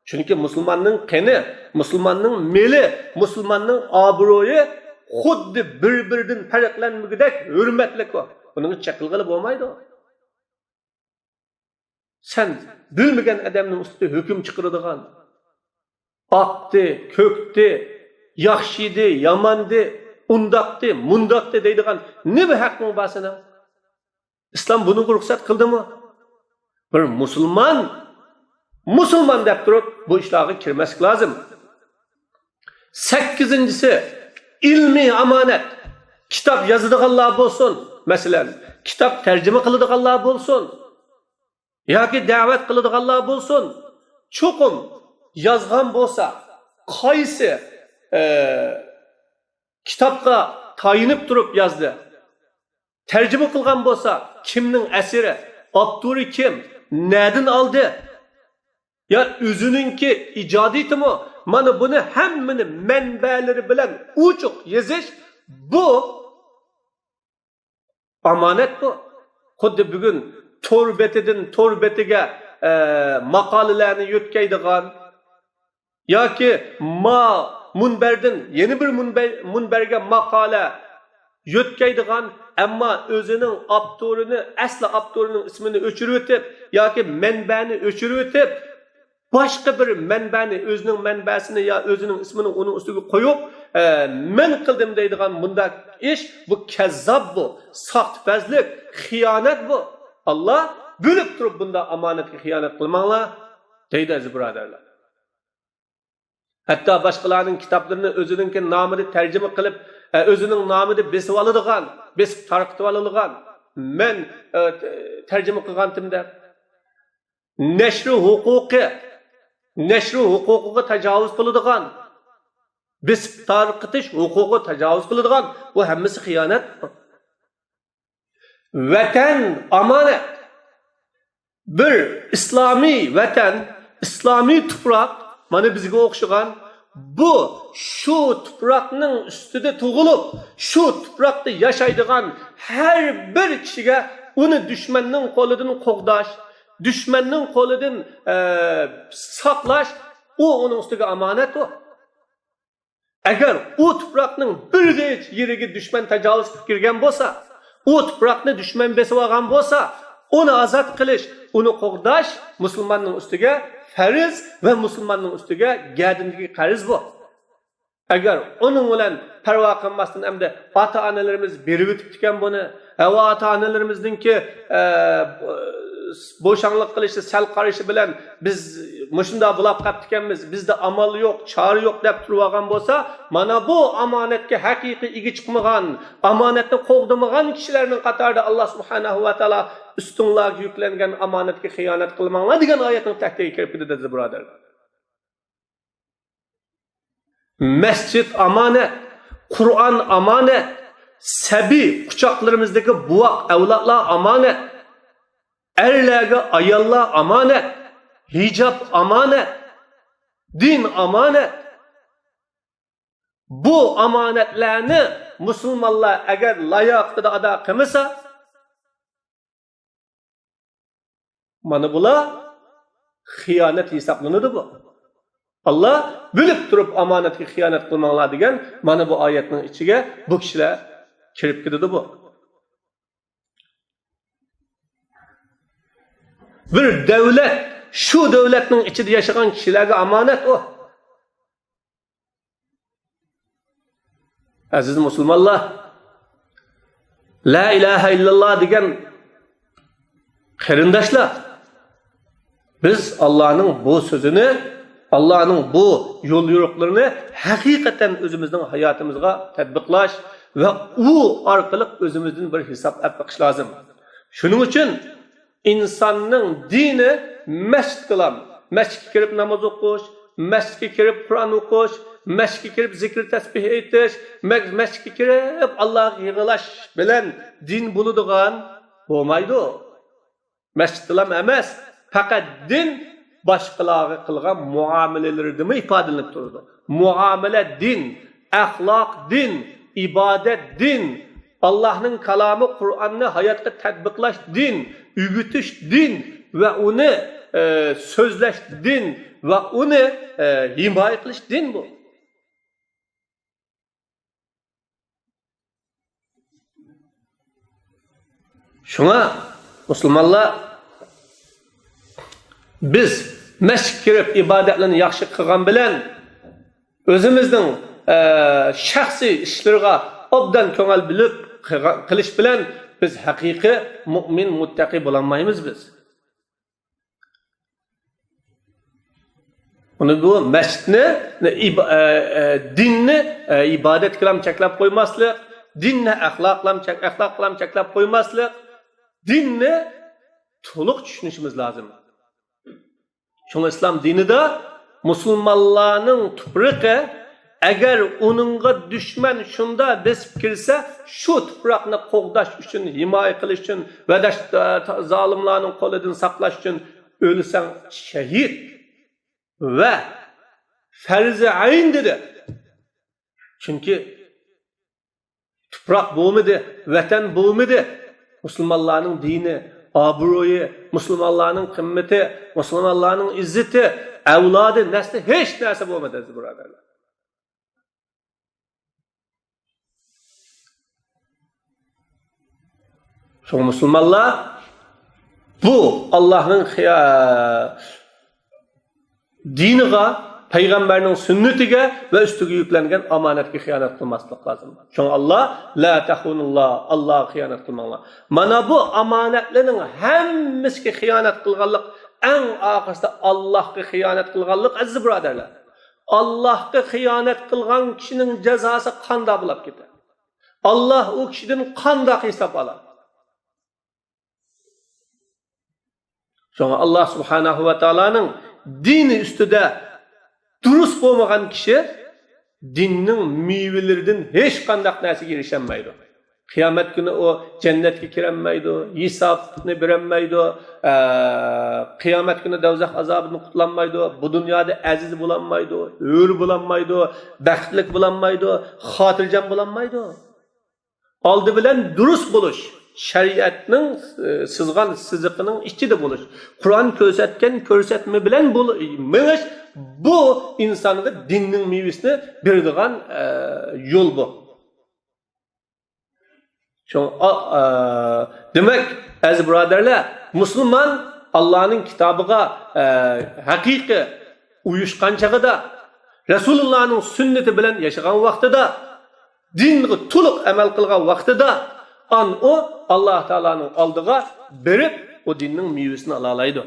چۈنكى مۇسۇلماننىڭ قېنى، مۇسۇلماننىڭ مېلى، مۇسۇلماننىڭ ئابرۇيى خۇددى بىر-بىرىدىن پەرقلەنمىگۈدەك ھۆرمەتلىك ئۇ. ئۇنىڭغا چېقىلغىلى بولمايدۇ. سەن بىلمىگەن ئادەمنىڭ ئۈستىدە ھۆكۈم چىقىرىدىغان، ئاقتى، كۆكتى، ياخشىدى، ياماندى، ئۇنداقتى، مۇنداقتى دەيدىغان نېمە ھەققىڭ بار سېنىڭ؟ ئىسلام بۇنىڭغا رۇخسەت قىلدىمۇ؟ بىر مۇسۇلمان، مۇسۇلمان دەپ تۇرۇپ بۇ ئىشلارغا كىرمەسلىك لازىم. سەككىزىنچىسى، ئىلمىي ئامانەت. كىتاب يازىدىغانلار بولسۇن، مەسىلەن، كىتاب تەرجىمە قىلىدىغانلار بولسۇن، ياكى دەۋەت قىلىدىغانلار بولسۇن، چوقۇم يازغان بولسا، قايسى، ئە، كىتابقا تايىنىپ تۇرۇپ يازدى؟ تەرجىمە قىلغان بولسا، كىمنىڭ ئەسىرى؟ ئاپتورى كىم؟ نەدىن ئالدى؟ يا ئۆزىنىڭكى ئىجادىيىتىمۇ؟ مانا بۇنى ھەممىنى مەنبەلىرى بىلەن ئوچۇق يېزىش، بۇ ئامانەت بۇ. خۇددى بۈگۈن تور بېتىدىن تور بېتىگە، ئە، ماقالىلەرنى يۆتكەيدىغان، ياكى ما مۇنبەردىن يەنە بىر مۇنبەر-، مۇنبەرگە ماقالە يۆتكەيدىغان، ئەمما ئۆزىنىڭ ئاپتورىنى، ئەسلى ئاپتورىنىڭ ئىسمىنى ئۆچۈرۈۋېتىپ ياكى مەنبەنى ئۆچۈرۈۋېتىپ، باشقا بىر مەنبەنى، ئۆزىنىڭ مەنبەسىنى يا ئۆزىنىڭ ئىسمىنى ئۇنىڭ ئۈستىگە قويۇپ، ئە، مەن قىلدىم دەيدىغان مۇنداق ئىش، بۇ كەززاب بۇ، ساختىپەزلىك، خىيانەت بۇ. ئاللا بىلىپ تۇرۇپ بۇنداق ئامانەتكە خىيانەت قىلماڭلار، دەيدۇ ئەزىز بۇرادەرلەر. ھەتتا باشقىلارنىڭ كىتابلىرىنى ئۆزىنىڭكى نامىدا تەرجىمە قىلىپ، ئە، ئۆزىنىڭ نامىدا بېسىۋالىدىغان، بېسىپ تارقىتىۋالىدىغان، مەن، ئە، تەرجىمە قىلغانتىم دەپ. نەشر ھوقۇقى، نەشر ھوقۇقىغا تاجاۋۇز قىلىدىغان، بېسىپ تارقىتىش ھوقۇقىغا تاجاۋۇز قىلىدىغان، بۇ ھەممىسى خىيانەت. ۋەتەن ئامانەت. بىر ئىسلامىي ۋەتەن، ئىسلامىي تۇپراق، مانا بىزگە ئوخشىغان، بۇ شۇ تۇپراقنىڭ ئۈستىدە تۇغۇلۇپ، شۇ تۇپراقتا ياشايدىغان ھەر بىر كىشىگە ئۇنى دۈشمەننىڭ قولىدىن قوغداش، دۈشمەننىڭ قولىدىن، ئە، ساقلاش، ئۇ ئۇنىڭ ئۈستىگە ئامانەت ئۇ. ئەگەر ئۇ تۇپراقنىڭ بىر يېرىگە دۈشمەن تاجاۋۇز قىلىپ كىرگەن بولسا، ئۇ تۇپراقنى دۈشمەن بېسىپ ئالغان بولسا، ئۇنى ئازاد قىلىش، ئۇنى قوغداش مۇسۇلماننىڭ ئۈستىگە پەرز ۋە مۇسۇلماننىڭ ئۈستىگە گەدىنىدىكى قەرز بۇ. ئەگەر ئۇنىڭ بىلەن پەرۋا قىلماستىن ئەمدى ئاتا-ئانىلىرىمىز بېرىۋېتىپتىكەن بۇنى، ھەۋا ئاتا-ئانىلىرىمىزنىڭكى، ئە، بوشاڭلىق قىلىشى، سەل قارىشى بىلەن بىز مۇشۇنداق بولاپ قاپتىكەنمىز، بىزدە ئامال يوق، چارە يوق دەپ تۇرۇۋالغان بولسا، مانا بۇ ئامانەتكە ھەقىقىي ئىگە چىقمىغان، ئامانەتنى قوغدىمىغان كىشىلەرنىڭ قاتارىدا ئاللا سۇبھانەھۇ ۋە تائالا ئۈستۈڭلارغا يۈكلەنگەن ئامانەتكە خىيانەت قىلماڭلار دېگەن ئايەتنىڭ تەھدىتىگە كىرىپ كېتىدۇ، ئەزىز بۇرادەرلەر. مەسچىت ئامانەت، قۇرئان ئامانەت، سەبىي قۇچاقلىرىمىزدىكى بوۋاق ئەۋلادلار ئامانەت، ئەرلەرگە ئاياللار ئامانەت، ھىجاب ئامانەت، دىن ئامانەت. بۇ ئامانەتلەرنى مۇسۇلمانلار ئەگەر لاياقىتىدا ئادا قىلمىسا، مانا بۇلار خىيانەت ھېسابلىنىدۇ بۇ. ئاللا بىلىپ تۇرۇپ ئامانەتكە خىيانەت قىلماڭلار دېگەن مانا بۇ ئايەتنىڭ ئىچىگە بۇ كىشىلەر كىرىپ كېتىدۇ بۇ. بىر دۆلەت، شۇ دۆلەتنىڭ ئىچىدە ياشىغان كىشىلەرگە ئامانەت ئۇ. ئەزىز مۇسۇلمانلار، لا ئىلاھە ئىللاللا دېگەن قېرىنداشلار، بىز ئاللانىڭ بۇ سۆزىنى، ئاللانىڭ بۇ يول يورۇقلىرىنى ھەقىقەتەن ئۆزىمىزنىڭ ھاياتىمىزغا تەتبىقلاش ۋە ئۇ ئارقىلىق ئۆزىمىزدىن بىر ھېساب ئېلىپ بېقىش لازىم. شۇنىڭ ئۈچۈن ئىنساننىڭ دىنى مەسچىتكىلا، مەسچىتكە كىرىپ ناماز ئوقۇش، مەسچىتكە كىرىپ قۇرئان ئوقۇش، مەسچىتكە كىرىپ زىكىر تەسبىھ ئېيتىش، مەس-، مەسچىتكە كىرىپ ئاللاغا يىغلاش بىلەن دىن بولىدىغان بولمايدۇ. مەسچىتتىلا ئەمەس، پەقەت دىن باشقىلارغا قىلغان مۇئامىلىلىرىدىمۇ ئىپادىلىنىپ تۇرىدۇ. مۇئامىلە دىن، ئەخلاق دىن، ئىبادەت دىن. ئاللاھنىڭ كالامى قۇرئاننى ھاياتقا تەتبىقلاش دىن، ئۆگىتىش دىن ۋە ئۇنى، ئە، سۆزلەش دىن ۋە ئۇنى، ئە، ھىمايە قىلىش دىن بۇ. شۇڭا مۇسۇلمانلار، بىز مەسچىتكە كىرىپ ئىبادەتلەرنى ياخشى قىلغان بىلەن، ئۆزىمىزنىڭ، ئە، شەخسىي ئىشلىرىغا ئوبدان كۆڭۈل بۆلۈپ قىلغا-، قىلىش بىلەن بىز ھەقىقىي مۇئمىن، مۇتتەقى بولالمايمىز بىز. ئۇنى بۇ مەسچىتنى، ئىبا-، ئە، ئە، دىننى، ئە، ئىبادەتكىلا چەكلەپ قويماسلىق، دىننى ئەخلاقلا چەك-، ئەخلاققىلا چەكلەپ قويماسلىق، دىننى تولۇق چۈشىنىشىمىز لازىم. شۇڭا ئىسلام دىنىدا مۇسۇلمانلارنىڭ تۇپرىقى، ئەگەر ئۇنىڭغا دۈشمەن شۇندا بېسىپ كىرسە، شۇ تۇپراقنى قوغداش ئۈچۈن، ھىمايە قىلىش ئۈچۈن ۋە دەش-، زالىملارنىڭ قولىدىن ساقلاش ئۈچۈن ئۆلسەڭ شەھىد ۋە پەرزى ئەين دېدى. چۈنكى تۇپراق بولمىدى، ۋەتەن بولمىدى. مۇسۇلمانلارنىڭ دىنى، ئابرۇيى، مۇسۇلمانلارنىڭ قىممىتى، مۇسۇلمانلارنىڭ ئىززىتى، ئەۋلادى، نەسلى، ھېچ نەرسە بولمىدى، ئەزىز بۇرادەرلەر. شۇڭا مۇسۇلمانلار بۇ ئاللاھنىڭ خىيا-، دىنىغا، پەيغەمبەرنىڭ سۈننىتىگە ۋە ئۈستىگە يۈكلەنگەن ئامانەتكە خىيانەت قىلماسلىق لازىم. شۇڭا ئاللا، لا تەخۇنۇللا، ئاللاغا خىيانەت قىلماڭلار. مانا بۇ ئامانەتلەرنىڭ ھەممىسىگە خىيانەت قىلغانلىق، ئەڭ ئاخىرسىدا ئاللاھقا خىيانەت قىلغانلىق، ئەزىز بۇرادەرلەر. ئاللاھقا خىيانەت قىلغان كىشىنىڭ جازاسى قانداق بولاپ كېتەر؟ ئاللا ئۇ كىشىدىن قانداق ھېساب ئالار؟ شۇڭا ئاللا سۇبھانەھۇ ۋە تائالانىڭ دىنى ئۈستىدە دۇرۇس بولمىغان كىشى دىننىڭ مېۋىلىرىدىن ھېچقانداق نەرسىگە ئېرىشەلمەيدۇ. قىيامەت كۈنى ئۇ جەننەتكە كىرەلمەيدۇ، ھېسابنى بېرەلمەيدۇ، ئە، قىيامەت كۈنى دوزاخ ئازابىدىن قۇتۇلالمايدۇ، بۇ دۇنيادا ئەزىز بولالمايدۇ، ھۆر بولالمايدۇ، بەختلىك بولالمايدۇ، خاتىرجەم بولالمايدۇ. ئالدى بىلەن دۇرۇس بولۇش، شەرىئەتنىڭ، ئە، سىزغان سىزىقىنىڭ ئىچىدە بولۇش، قۇرئان كۆرسەتكەن كۆرسەتمە بىلەن بول-، مېڭىش، بۇ ئىنسانغا دىننىڭ مېۋىسىنى بېرىدىغان، ئە، يول بۇ. شۇڭا، ئا، ئا، دېمەك، ئەزىز بۇرادەرلەر، مۇسۇلمان ئاللانىڭ كىتابىغا، ئە، ھەقىقىي ئۇيۇشقان چېغىدا، رەسۇلۇللانىڭ سۈننىتى بىلەن ياشىغان ۋاقتىدا، دىنغا تولۇق ئەمەل قىلغان ۋاقتىدا، ئان ئۇ ئاللا تائالانىڭ ئالدىغا بېرىپ، ئۇ دىننىڭ مېۋىسىنى ئالالايدۇ.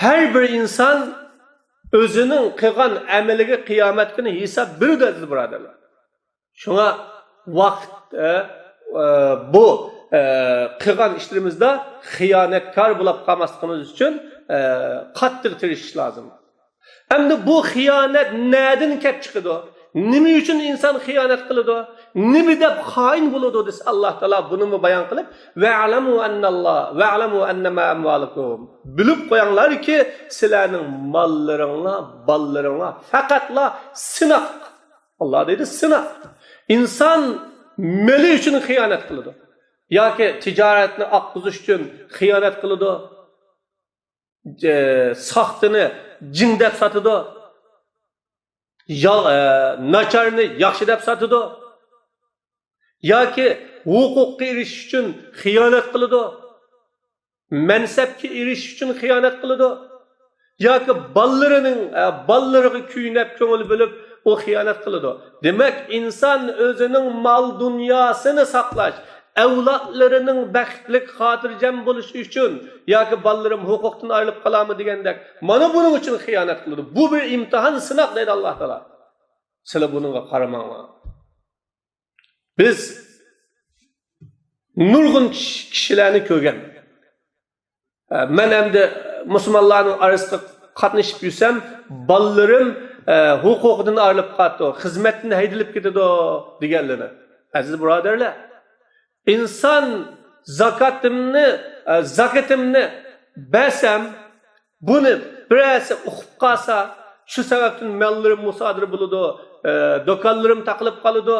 ھەر بىر ئىنسان ئۆزىنىڭ قىلغان ئەمىلىگە قىيامەت كۈنى ھېساب بېرىدۇ، ئەزىز بۇرادەرلەر. شۇڭا ۋاقىت، ئە، ئە، بۇ، ئە، قىلغان ئىشلىرىمىزدا خىيانەتكار بولۇپ قالماسلىقىمىز ئۈچۈن، ئە، قاتتىق تىرىشىش لازىم. ئەمدى بۇ خىيانەت نەدىن كەپ چىقىدۇ؟ نېمە ئۈچۈن ئىنسان خىيانەت قىلىدۇ؟ نېمە دەپ خائىن بولىدۇ دېسە، ئاللا تائالا بۇنىمۇ بايان قىلىپ، «ۋەئلەمۇ ئەننەللا، ۋەئلەمۇ ئەننەمە ئەمۋالۇكۇم.» بىلىپ قويۇڭلاركى، سىلەرنىڭ ماللىرىڭلار، بالىلىرىڭلار پەقەتلا سىناق. ئاللا دەيدۇ، سىناق. ئىنسان مېلى ئۈچۈن خىيانەت قىلىدۇ. ياكى تىجارەتنى ئاققۇزۇش ئۈچۈن خىيانەت قىلىدۇ. ئە، ساختىنى جىڭ دەپ ساتىدۇ. يا-، ئە، ناچارنى ياخشى دەپ ساتىدۇ. ياكى ھوقۇققا ئېرىشىش ئۈچۈن خىيانەت قىلىدۇ. مەنسەپكە ئېرىشىش ئۈچۈن خىيانەت قىلىدۇ. ياكى بالىلىرىنىڭ، ئە، بالىلىرىغا كۆيۈنۈپ كۆڭۈل بۆلۈپ، ئۇ خىيانەت قىلىدۇ. دېمەك، ئىنسان ئۆزىنىڭ مال-دۇنياسىنى ساقلاش، ئەۋلادلىرىنىڭ بەختلىك، خاتىرجەم بولۇشى ئۈچۈن ياكى بالىلىرىم ھوقۇقتىن ئايرىلىپ قالامۇ دېگەندەك، مانا بۇنىڭ ئۈچۈن خىيانەت قىلىدۇ. بۇ بىر ئىمتىھان، سىناق دەيدۇ ئاللا تائالا. سىلەر بۇنىڭغا قارىماڭلار. بىز نۇرغۇن كىش-، كىشىلەرنى كۆرگەن. ئە، مەن ئەمدى مۇسۇلمانلارنىڭ ئارىسىغا قاتنىشىپ يۈرسەم، بالىلىرىم، ئە، ھوقۇقىدىن ئايرىلىپ قاپتۇ، خىزمەتتىن ھەيدىلىپ كېتىدۇ دېگەنلىرىنى. ئەزىز بۇرادەرلەر، ئىنسان زاكاتىمنى، ئە، زاكىتىمنى بەرسەم، بۇنى بىرەرسى ئۇقۇپ قالسا، شۇ سەۋەبتىن ماللىرىم مۇسادىرە بولىدۇ، ئە، دۇكانلىرىم تاقىلىپ قالىدۇ،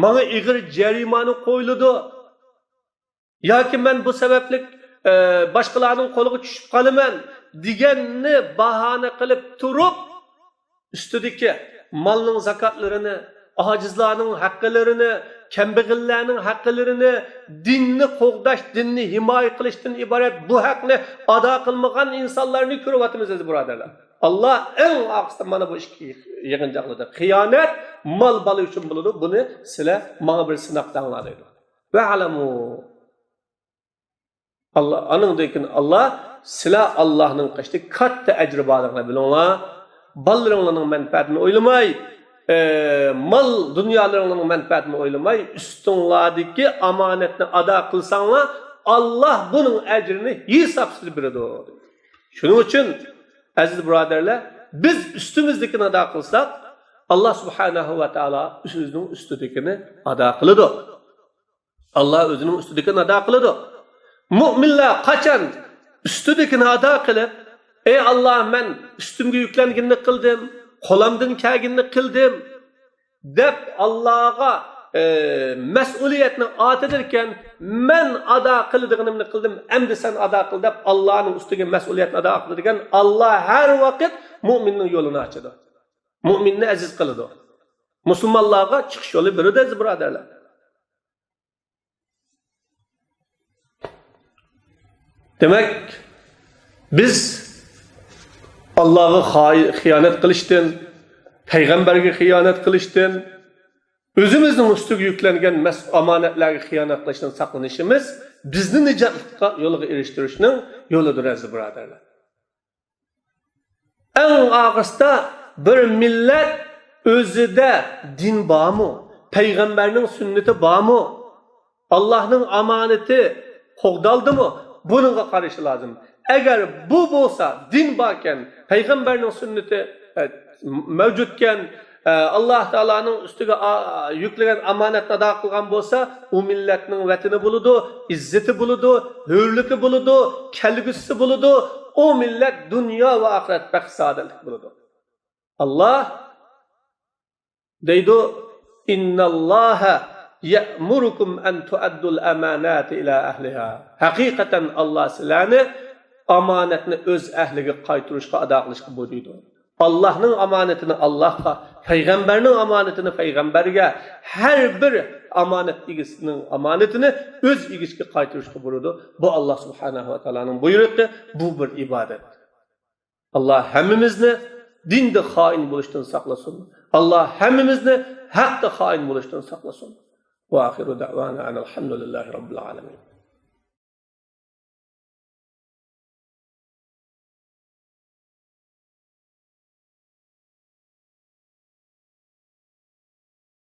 ماڭا ئېغىر جەرىمانە قويۇلىدۇ. ياكى مەن بۇ سەۋەبلىك، ئە، باشقىلارنىڭ قولىغا چۈشۈپ قالىمەن دېگەننى باھانە قىلىپ تۇرۇپ، ئۈستىدىكى مالنىڭ زاكاتلىرىنى، ئاجىزلارنىڭ ھەققىلىرىنى، كەمبەغەللەرنىڭ ھەققىلىرىنى، دىننى قوغداش، دىننى ھىمايە قىلىشتىن ئىبارەت بۇ ھەقنى ئادا قىلمىغان ئىنسانلارنى كۆرۈۋاتىمىز، ئەزىز بۇرادەرلەر. ئاللا ئەڭ ئاخىرسىدا مانا بۇ ئىككى يىغىنچاقلىرىدا خىيانەت، مال بالا ئۈچۈن بولىدۇ، بۇنى سىلەر ماڭا بىر سىناق دەڭلار دەيدۇ. ۋەئلەمۇ. ئاللا، ئانىڭدىن كېيىن ئاللا، سىلەر ئاللانىڭ قېشىدا كاتتا ئەجرى بارلىقىنى بىلىڭلار. بالىلىرىڭلارنىڭ مەنپەئەتىنى ئويلىماي، ئە، مال دۇنيالىرىڭلارنىڭ مەنپەئەتىنى ئويلىماي، ئۈستۈڭلاردىكى ئامانەتنى ئادا قىلساڭلار، ئاللا بۇنىڭ ئەجرىنى ھېسابسىز بېرىدۇ. شۇنىڭ ئۈچۈن، ئەزىز بۇرادەرلەر، بىز ئۈستىمىزدىكىنى ئادا قىلساق، ئاللا سۇبھانەھۇ ۋە تائالا ئۆزىنىڭ ئۈستىدىكىنى ئادا قىلىدۇ. ئاللا ئۆزىنىڭ ئۈستىدىكىنى ئادا قىلىدۇ. مۆمىنلەر قاچان ئۈستىدىكىنى ئادا قىلىپ، «ئەي ئاللا، مەن ئۈستۈمگە يۈكلەنگىنىنى قىلدىم، قولۇمدىن كەلگىنىنى قىلدىم» دەپ ئاللاغا، ئە، مەسئۇلىيەتنى ئارتىدىكەن، «مەن ئادا قىلىدىغىنىمنى قىلدىم، ئەمدى سەن ئادا قىل» دەپ ئاللانىڭ ئۈستىگە مەسئۇلىيەتنى ئادا قىلىدىكەن، ئاللا ھەر ۋاقىت مۆمىننىڭ يولىنى ئاچىدۇ. مۆمىننى ئەزىز قىلىدۇ. مۇسۇلمانلارغا چىقىش يولى بېرىدۇ، ئەزىز بۇرادەرلەر. دېمەك، بىز ئاللاغا خاي-، خىيانەت قىلىشتىن، پەيغەمبەرگە خىيانەت قىلىشتىن، ئۆزىمىزنىڭ ئۈستىگە يۈكلەنگەن مەس-، ئامانەتلەرگە خىيانەت قىلىشتىن ساقلىنىشىمىز بىزنى نىجاتلىققا يولغا ئېرىشتۈرۈشنىڭ يولىدۇر، ئەزىز بۇرادەرلەر. ئەڭ ئاخىرسىدا بىر مىللەت ئۆزىدە دىن بارمۇ؟ پەيغەمبەرنىڭ سۈننىتى بارمۇ؟ ئاللاھنىڭ ئامانىتى قوغدالدىمۇ؟ بۇنىڭغا قارىشى لازىم. ئەگەر بۇ بولسا، دىن باركەن، پەيغەمبەرنىڭ سۈننىتى، ئە، مەۋجۇتكەن، ئە، ئاللاھ تائالانىڭ ئۈستىگە، ئا، يۈكلىگەن ئامانەتنى ئادا قىلغان بولسا، ئۇ مىللەتنىڭ ۋەتىنى بولىدۇ، ئىززىتى بولىدۇ، ھۆرلۈكى بولىدۇ، كەلگۈسىسى بولىدۇ. ئۇ مىللەت دۇنيا ۋە ئاخىرەت بەخت-سائادەتلىك بولىدۇ. ئاللاھ دەيدۇ، «ئىنناللاھە يأمركم أن تؤدوا الأمانات إلى أهلها. ھەقىقەتەن ئاللا سىلەرنى ئامانەتنى ئۆز ئەھلىگە قايتۇرۇشقا، ئادا قىلىشقا بۇيرۇيدۇ. ئاللانىڭ ئامانىتىنى ئاللاغا، پەيغەمبەرنىڭ ئامانىتىنى پەيغەمبەرگە، ھەر بىر ئامانەت ئىگىسىنىڭ ئامانىتىنى ئۆز ئىگىسىگە قايتۇرۇشقا بۇيرۇيدۇ. بۇ ئاللا سۇبھانەھۇ ۋە تائالانىڭ بۇيرۇقى، بۇ بىر ئىبادەت. ئاللا ھەممىمىزنى دىندا خائىن بولۇشتىن ساقلىسۇن. ئاللا ھەممىمىزنى ھەقتە خائىن بولۇشتىن ساقلىسۇن. وآخر دعوانا أن الحمد لله رب العالمين.